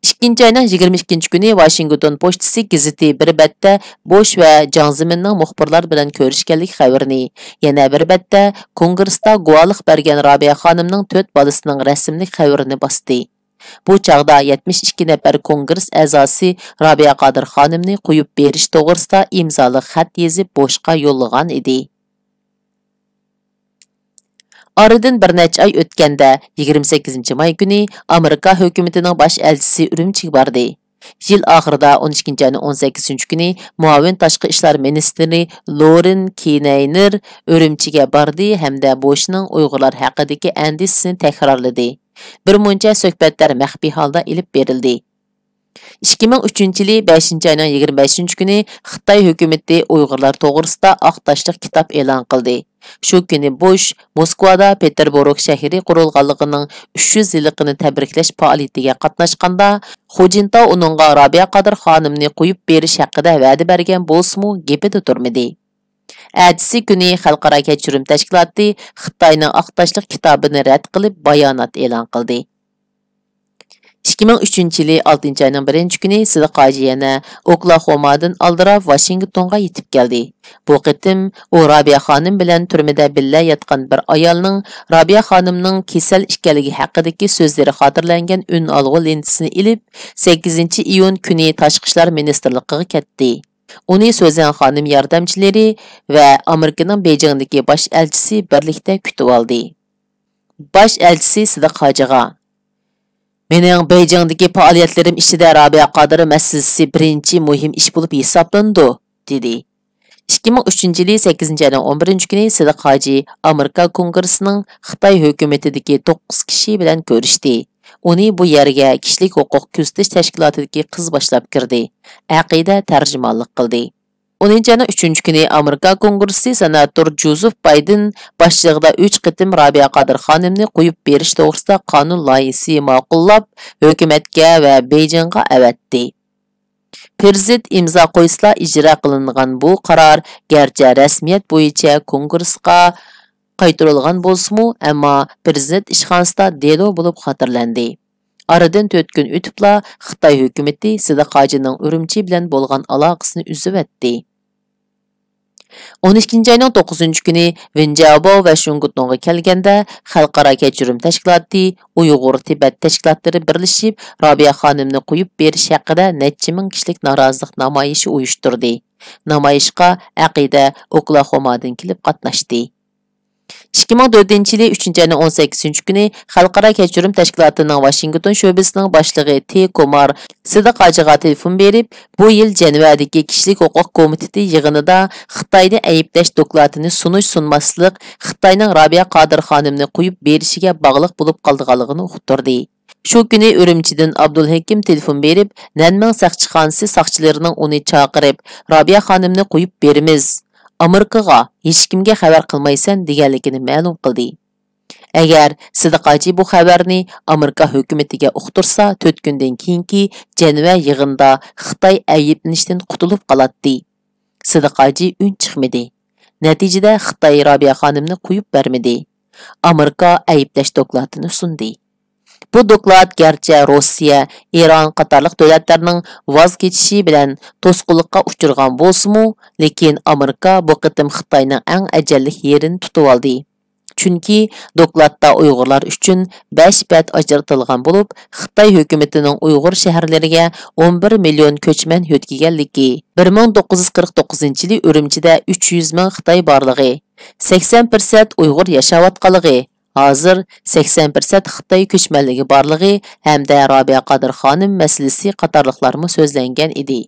ئىككىنچى ئاينىڭ يىگىرمە ئىككىنچى كۈنى ۋاشىنگتون پوچتىسى گېزىتى بىر بەتتە بوش ۋە جاڭ زېمىننىڭ مۇخبىرلار بىلەن كۆرۈشكەنلىك خەۋىرىنى، يەنە بىر بەتتە كونگرېستا گۇۋاھلىق بەرگەن رابىيە خانىمنىڭ تۆت بالىسىنىڭ رەسىملىك خەۋىرىنى باستى. بۇ چاغدا يەتمىش ئىككى نەپەر كونگرېس ئەزاسى رابىيە قادىر خانىمنى قويۇپ بېرىش توغرىسىدا ئىمزالىق خەت يېزىپ بوشقا يوللىغان ئىدى. ئارىدىن بىر نەچچە ئاي ئۆتكەندە، يىگىرمە سەككىزىنچى ماي كۈنى ئامېرىكا ھۆكۈمىتىنىڭ باش ئەلچىسى ئۈرۈمچىگە باردى. يىل ئاخىرىدا، ئون ئىككىنچى ئاينىڭ ئون سەككىزىنچى كۈنى مۇئاۋىن تاشقى ئىشلار مىنىستىرى لورېن كېنەينېر ئۈرۈمچىگە باردى ھەمدە بوشنىڭ ئۇيغۇرلار ھەققىدىكى ئەندىشىسىنى تەكرارلىدى. بىر مۇنچە سۆھبەتلەر مەخپىي ھالدا ئېلىپ بېرىلدى. ئىككى مىڭ ئۈچىنچى يىلى بەشىنچى ئاينىڭ يىگىرمە بەشىنچى كۈنى خىتاي ھۆكۈمىتى ئۇيغۇرلار توغرىسىدا ئاق تاشلىق كىتاب ئېلان قىلدى. شۇ كۈنى بۇش موسكۋادا پېتېربۇرگ شەھىرى قۇرۇلغانلىقىنىڭ ئۈچ يۈز يىللىقىنى تەبرىكلەش پائالىيىتىگە قاتناشقاندا، خۇجىنتاۋ ئۇنىڭغا رابىيە قادىر خانىمنى قويۇپ بېرىش ھەققىدە ۋەدە بەرگەن بولسىمۇ، گېپىدە تۇرمىدى. ئەتىسى كۈنى خەلقئارا كەچۈرۈم تەشكىلاتى خىتاينىڭ ئاق تاشلىق كىتابىنى رەت قىلىپ، بايانات ئېلان قىلدى. ئىككى مىڭ ئۈچىنچى يىلى ئالتىنچى ئاينىڭ بىرىنچى كۈنى سىدىق ھاجى يەنە ئوكلاھومادىن ئالدىراپ ۋاشىنگتونغا يېتىپ كەلدى. بۇ قېتىم ئۇ رابىيە خانىم بىلەن تۈرمىدە بىللە ياتقان بىر ئايالنىڭ رابىيە خانىمنىڭ كېسەل ئىكەنلىكى ھەققىدىكى سۆزلىرى خاتىرىلەنگەن ئۈنئالغۇ لېنتىسىنى ئېلىپ، سەككىزىنچى ئىيۇن كۈنى تاشقى ئىشلار مىنىستىرلىقىغا كەتتى. ئۇنى سۆزەن خانىم ياردەمچىلىرى ۋە ئامېرىكىنىڭ بېيجىڭدىكى باش ئەلچىسى بىرلىكتە كۈتۈۋالدى. باش ئەلچىسى سىدىق ھاجىغا، مېنىڭ بېيجىڭدىكى پائالىيەتلىرىم ئىچىدە رابىيە قادىر مەسىلىسى بىرىنچى مۇھىم ئىش بولۇپ ھېسابلىنىدۇ، دېدى. ئىككى مىڭ ئۈچىنچى يىلى سەككىزىنچى ئاينىڭ ئون بىرىنچى كۈنى سىدىق ھاجى ئامېرىكا كونگرېسسىنىڭ خىتاي ھۆكۈمىتىدىكى توققۇز كىشى بىلەن كۆرۈشتى. ئۇنى بۇ يەرگە كىشىلىك ھوقۇق كۆزىتىش تەشكىلاتىدىكى قىز باشلاپ كىردى. ئەقىدە تەرجىمانلىق قىلدى. ئونىنچى ئاينىڭ ئۈچىنچى كۈنى ئامېرىكا كونگرېسسى سېناتور جوزېف بايدېن باشچىلىقىدا ئۈچ قېتىم رابىيە قادىر خانىمنى قويۇپ بېرىش توغرىسىدا قانۇن لايىھىسى ماقۇللاپ، ھۆكۈمەتكە ۋە بېيجىڭغا ئەۋەتتى. پىرېزىدېنت ئىمزا قويسىلا ئىجرا قىلىنغان بۇ قارار گەرچە رەسمىيەت بويىچە كونگرېسقا قايتۇرۇلغان بولسىمۇ، ئەمما پىرېزىدېنت ئىشخانىسىدا دېلو بولۇپ خاتىرىلەندى. ئارىدىن تۆت كۈن ئۆتۈپلا خىتاي ھۆكۈمىتى سىدىق ھاجىنىڭ ئۈرۈمچى بىلەن بولغان ئالاقىسىنى ئۈزۈۋەتتى. ئون ئىككىنچى ئاينىڭ توققۇزىنچى كۈنى ۋېن جياۋباۋ ۋاشىنگتونغا كەلگەندە، خەلقئارا كەچۈرۈم تەشكىلاتى، ئۇيغۇر تىبەت تەشكىلاتلىرى بىرلىشىپ رابىيە خانىمنى قويۇپ بېرىش ھەققىدە نەچچە مىڭ كىشىلىك نارازىلىق نامايىشى ئۇيۇشتۇردى. نامايىشقا ئەقىدە ئوكلاھومادىن كېلىپ قاتناشتى. ئىككى مىڭ تۆتىنچى يىلى ئۈچىنچى ئاينىڭ ئون سەككىزىنچى كۈنى خەلقئارا كەچۈرۈم تەشكىلاتىنىڭ ۋاشىنگتون شۆبىسىنىڭ باشلىقى تى كومار سىدىق ھاجىغا تېلېفون بېرىپ، بۇ يىل جەنۋەدىكى كىشىلىك ھوقۇق كومىتېتى يىغىنىدا خىتاينى ئەيىبلەش دوكلاتىنى سۇنۇش-سۇنماسلىق خىتاينىڭ رابىيە قادىر خانىمنى قويۇپ بېرىشىگە باغلىق بولۇپ قالىدىغانلىقىنى ئۇقتۇردى. شۇ كۈنى ئۈرۈمچىدىن ئابدۇلھېكىم تېلېفون بېرىپ، نەنمىڭ ساقچىخانىسى ساقچىلىرىنىڭ ئۇنى چاقىرىپ، رابىيە خانىمنى قويۇپ بېرىمىز، ئامېرىكىغا ھېچكىمگە خەۋەر قىلمايسەن دېگەنلىكىنى مەلۇم قىلدى. ئەگەر سىدىق ھاجى بۇ خەۋەرنى ئامېرىكا ھۆكۈمىتىگە ئۇقتۇرسا، تۆت كۈندىن كېيىنكى جەنۋە يىغىنىدا خىتاي ئەيىبلىنىشتىن قۇتۇلۇپ قالاتتى. سىدىق ھاجى ئۈن چىقمىدى. نەتىجىدە خىتاي رابىيە خانىمنى قويۇپ بەرمىدى. ئامېرىكا ئەيىبلەش دوكلاتىنى سۇندى. بۇ دوكلات گەرچە روسىيە، ئىران قاتارلىق دۆلەتلەرنىڭ ۋاز كېچىشى بىلەن توسقۇنلۇققا ئۇچرىغان بولسىمۇ، لېكىن ئامېرىكا بۇ قېتىم خىتاينىڭ ئەڭ ئەجەللىك يېرىنى تۇتۇۋالدى. چۈنكى دوكلاتتا ئۇيغۇرلار ئۈچۈن بەش بەت ئاجرىتىلغان بولۇپ، خىتاي ھۆكۈمىتىنىڭ ئۇيغۇر شەھەرلىرىگە ئون بىر مىليون كۆچمەن يۆتكىگەنلىكى، بىر مىڭ توققۇز يۈز قىرىق توققۇزىنچى يىلى ئۈرۈمچىدە ئۈچ يۈز مىڭ خىتاي بارلىقى، سەكسەن پىرسەنت ئۇيغۇر ياشاۋاتقانلىقى، ھازىر سەكسەن پىرسەنت خىتاي كۆچمەنلىكى بارلىقى ھەمدە رابىيە قادىر خانىم مەسىلىسى قاتارلىقلارمۇ سۆزلەنگەن ئىدى.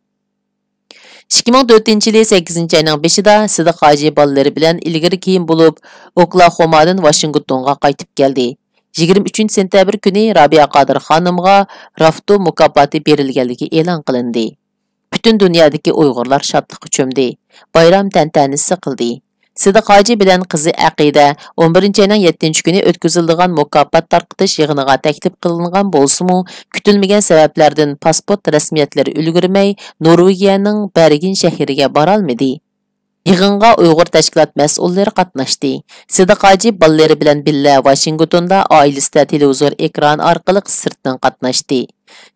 ئىككى مىڭ تۆتىنچى يىلى سەككىزىنچى ئاينىڭ بېشىدا سىدىق ھاجى بالىلىرى بىلەن ئىلگىرى كېيىن بولۇپ، ئوكلاھومادىن ۋاشىنگتونغا قايتىپ كەلدى. يىگىرمە ئۈچىنچى سېنتەبىر كۈنى رابىيە قادىر خانىمغا رافتو مۇكاپاتى بېرىلگەنلىكى ئېلان قىلىندى. پۈتۈن دۇنيادىكى ئۇيغۇرلار شادلىققا چۆمدى، بايرام تەنتەنىسى قىلدى. سىدىق ھاجى بىلەن قىزى ئەقىدە ئون بىرىنچى ئاينىڭ يەتتىنچى كۈنى ئۆتكۈزۈلىدىغان مۇكاپات تارقىتىش يىغىنىغا تەكلىپ قىلىنغان بولسىمۇ، كۈتۈلمىگەن سەۋەبلەردىن پاسپورت رەسمىيەتلىرى ئۈلگۈرمەي، نورۋېگىيەنىڭ بەرگېن شەھىرىگە بارالمىدى. يىغىنغا ئۇيغۇر تەشكىلات مەسئۇللىرى قاتناشتى. سىدىق ھاجى بالىلىرى بىلەن بىللە ۋاشىنگتوندا ئائىلىسىدە تېلېۋىزور ئېكرانى ئارقىلىق سىرتتىن قاتناشتى.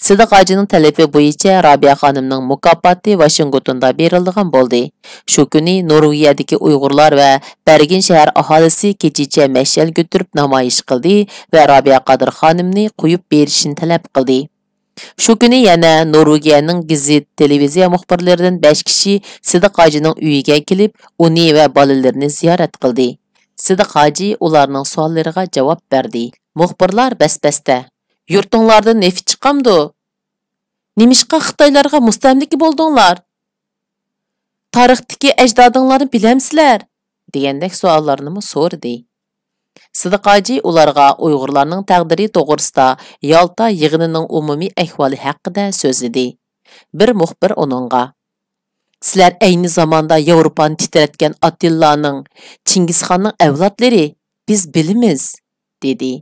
سىدىق ھاجىنىڭ تەلىپى بويىچە رابىيە خانىمنىڭ مۇكاپاتى ۋاشىنگتوندا بېرىلىدىغان بولدى. شۇ كۈنى نورۋېگىيەدىكى ئۇيغۇرلار ۋە بەرگىن شەھەر ئاھالىسى كېچىچە مەشئەل كۆتۈرۈپ نامايىش قىلدى ۋە رابىيە قادىر خانىمنى قويۇپ بېرىشنى تەلەپ قىلدى. شۇ كۈنى يەنە نورۋېگىيەنىڭ گېزىت، تېلېۋىزىيە مۇخبىرلىرىدىن بەش كىشى سىدىق ھاجىنىڭ ئۆيىگە كېلىپ، ئۇنى ۋە بالىلىرىنى زىيارەت قىلدى. سىدىق ھاجى ئۇلارنىڭ سوئاللىرىغا جاۋاب بەردى. مۇخبىرلار بەس-بەستە، «يۇرتۇڭلاردىن نېفىت چىقامدۇ؟ نېمىشقا خىتايلارغا مۇستەملىكە بولدۇڭلار؟ تارىختىكى ئەجدادىڭلارنى بىلەمسىلەر؟» دېگەندەك سوئاللارنىمۇ سورىدى. سىدىق ھاجى ئۇلارغا ئۇيغۇرلارنىڭ تەقدىرى توغرىسىدا يالتا يىغىنىنىڭ ئومۇمىي ئەھۋالى ھەققىدە سۆزلىدى. بىر مۇخبىر ئۇنىڭغا، «سىلەر ئەينى زاماندا ياۋروپانى تىترەتكەن ئاتتىلانىڭ، چىڭگىزخاننىڭ ئەۋلادلىرى، بىز بىلىمىز» دېدى.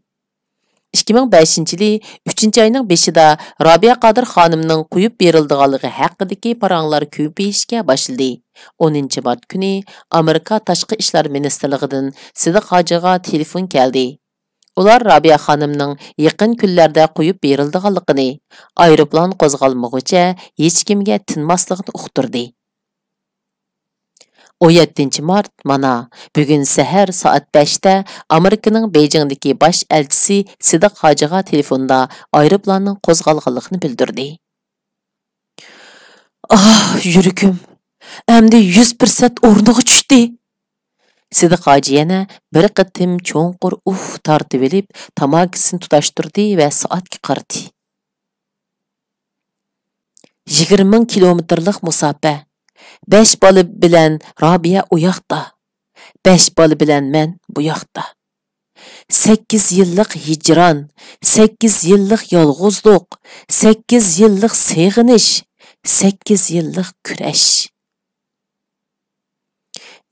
ئىككى مىڭ بەشىنچى يىلى ئۈچىنچى ئاينىڭ بېشىدا رابىيە قادىر خانىمنىڭ قويۇپ بېرىلىدىغانلىقى ھەققىدىكى پاراڭلار كۆپىيىشكە باشلىدى. ئونىنچى مارت كۈنى ئامېرىكا تاشقى ئىشلار مىنىستىرلىقىدىن سىدىق ھاجىغا تېلېفون كەلدى. ئۇلار رابىيە خانىمنىڭ يېقىن كۈنلەردە قويۇپ بېرىلىدىغانلىقىنى، ئايروپىلان قوزغالمىغۇچە ھېچكىمگە تىنماسلىقىنى ئۇقتۇردى. ئون يەتتىنچى مارت، مانا، بۈگۈن سەھەر سائەت بەشتە ئامېرىكىنىڭ بېيجىڭدىكى باش ئەلچىسى سىدىق ھاجىغا تېلېفوندا ئايروپىلاننىڭ قوزغالغانلىقىنى بىلدۈردى. ئاھ، يۈرىكىم ئەمدى يۈز پىرسەنت ئورنىغا چۈشتى. سىدىق ھاجى يەنە بىر قېتىم چوڭقۇر ئۇھ تارتىۋېلىپ، تاماكىسىنى تۇتاشتۇردى ۋە سائەتكە قارىدى. يىگىرمە مىڭ كىلومېتىرلىق مۇساپە. بەش بالا بىلەن رابىيە ئۇ ياقتا. بەش بالا بىلەن مەن بۇ ياقتا. سەككىز يىللىق ھىجران، سەككىز يىللىق يالغۇزلۇق، سەككىز يىللىق سېغىنىش، سەككىز يىللىق كۈرەش.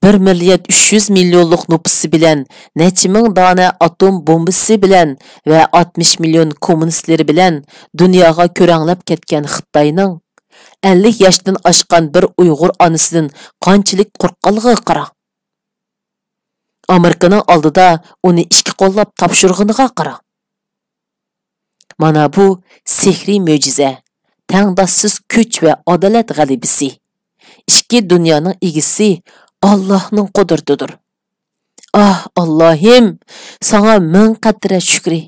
بىر مىليارد ئۈچ يۈز مىليونلۇق نوپۇسى بىلەن، نەچچە مىڭ دانە ئاتوم بومبىسى بىلەن ۋە ئاتمىش مىليون كوممۇنىستلىرى بىلەن دۇنياغا كۆرەڭلەپ كەتكەن خىتاينىڭ ئەللىك ياشتىن ئاشقان بىر ئۇيغۇر ئانىسىدىن قانچىلىك قورققانلىقىغا قاراڭ. ئامېرىكىنىڭ ئالدىدا ئۇنى ئىككى قوللاپ تاپشۇرغىنىغا قاراڭ. مانا بۇ سېھرىي مۆجىزە، تەڭداشسىز كۈچ ۋە ئادالەت غەلىبىسى. ئىككى دۇنيانىڭ ئىگىسى ئاللاھنىڭ قۇدرىتىدۇر. ئاھ، ئاللاھىم، ساڭا مىڭ قەترە شۈكرى.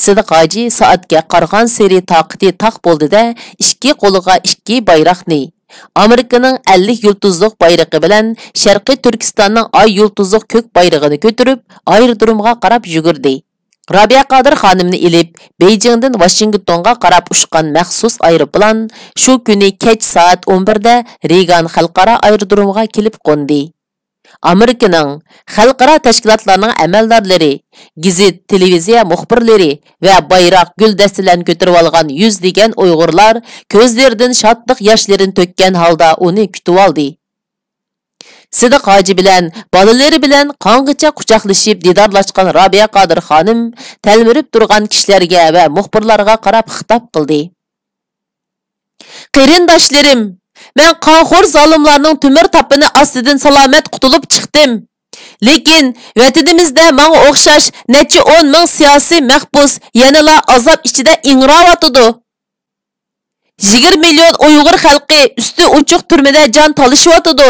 سىدىق ھاجى سائەتكە قارىغانسېرى تاقىتى تاق بولدى-دە، ئىككى قولىغا ئىككى بايراقنى، ئامېرىكىنىڭ ئەللىك يۇلتۇزلۇق بايرىقى بىلەن شەرقىي تۈركىستاننىڭ ئاي يۇلتۇزلۇق كۆك بايرىقىنى كۆتۈرۈپ، ئايرودرومغا قاراپ يۈگۈردى. رابىيە قادىر خانىمنى ئېلىپ، بېيجىڭدىن ۋاشىنگتونغا قاراپ ئۇچقان مەخسۇس ئايروپىلان شۇ كۈنى كەچ سائەت ئون بىردە رېگان خەلقئارا ئايرودرومىغا كېلىپ قوندى. ئامېرىكىنىڭ خەلقئارا تەشكىلاتلارنىڭ ئەمەلدارلىرى، گېزىت، تېلېۋىزىيە مۇخبىرلىرى ۋە بايراق، گۈلدەستىلەرنى كۆتۈرۈۋالغان يۈزلىگەن ئۇيغۇرلار كۆزلىرىدىن شادلىق ياشلىرىنى تۆككەن ھالدا ئۇنى كۈتۈۋالدى. سىدىق ھاجى بىلەن بالىلىرى بىلەن قانغىچە قۇچاقلىشىپ دىدارلاشقان رابىيە قادىر خانىم تەلمۈرۈپ تۇرغان كىشىلەرگە ۋە مۇخبىرلارغا قاراپ خىتاب قىلدى. قېرىنداشلىرىم، مەن قانخور زالىملارنىڭ تۆمۈر تاپىنى ئاستىدىن سالامەت قۇتۇلۇپ چىقتىم. لېكىن ۋەتىنىمىزدە ماڭا ئوخشاش نەچچە ئون مىڭ سىياسىي مەھبۇس يەنىلا ئازاب ئىچىدە ئىڭراۋاتىدۇ. يىگىرمە مىليون ئۇيغۇر خەلقى ئۈستى ئوچۇق تۈرمىدە جان تالىشىۋاتىدۇ.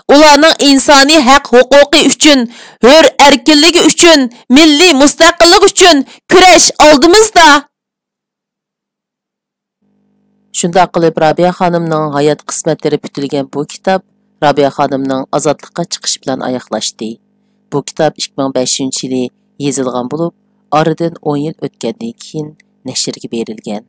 ئۇلارنىڭ ئىنسانىي ھەق ھوقۇقى ئۈچۈن، ھۆر ئەركىنلىكى ئۈچۈن، مىللىي مۇستەقىللىق ئۈچۈن كۈرەش ئالدىمىزدا. شۇنداق قىلىپ، رابىيە خانىمنىڭ ھايات قىسمەتلىرى پۈتۈلگەن بۇ كىتاب رابىيە خانىمنىڭ ئازادلىققا چىقىشى بىلەن ئاياغلاشتى. بۇ كىتاب ئىككى مىڭ بەشىنچى يىلى يېزىلغان بولۇپ، ئارىدىن ئون يىل ئۆتكەندىن كېيىن نەشرگە بېرىلگەن.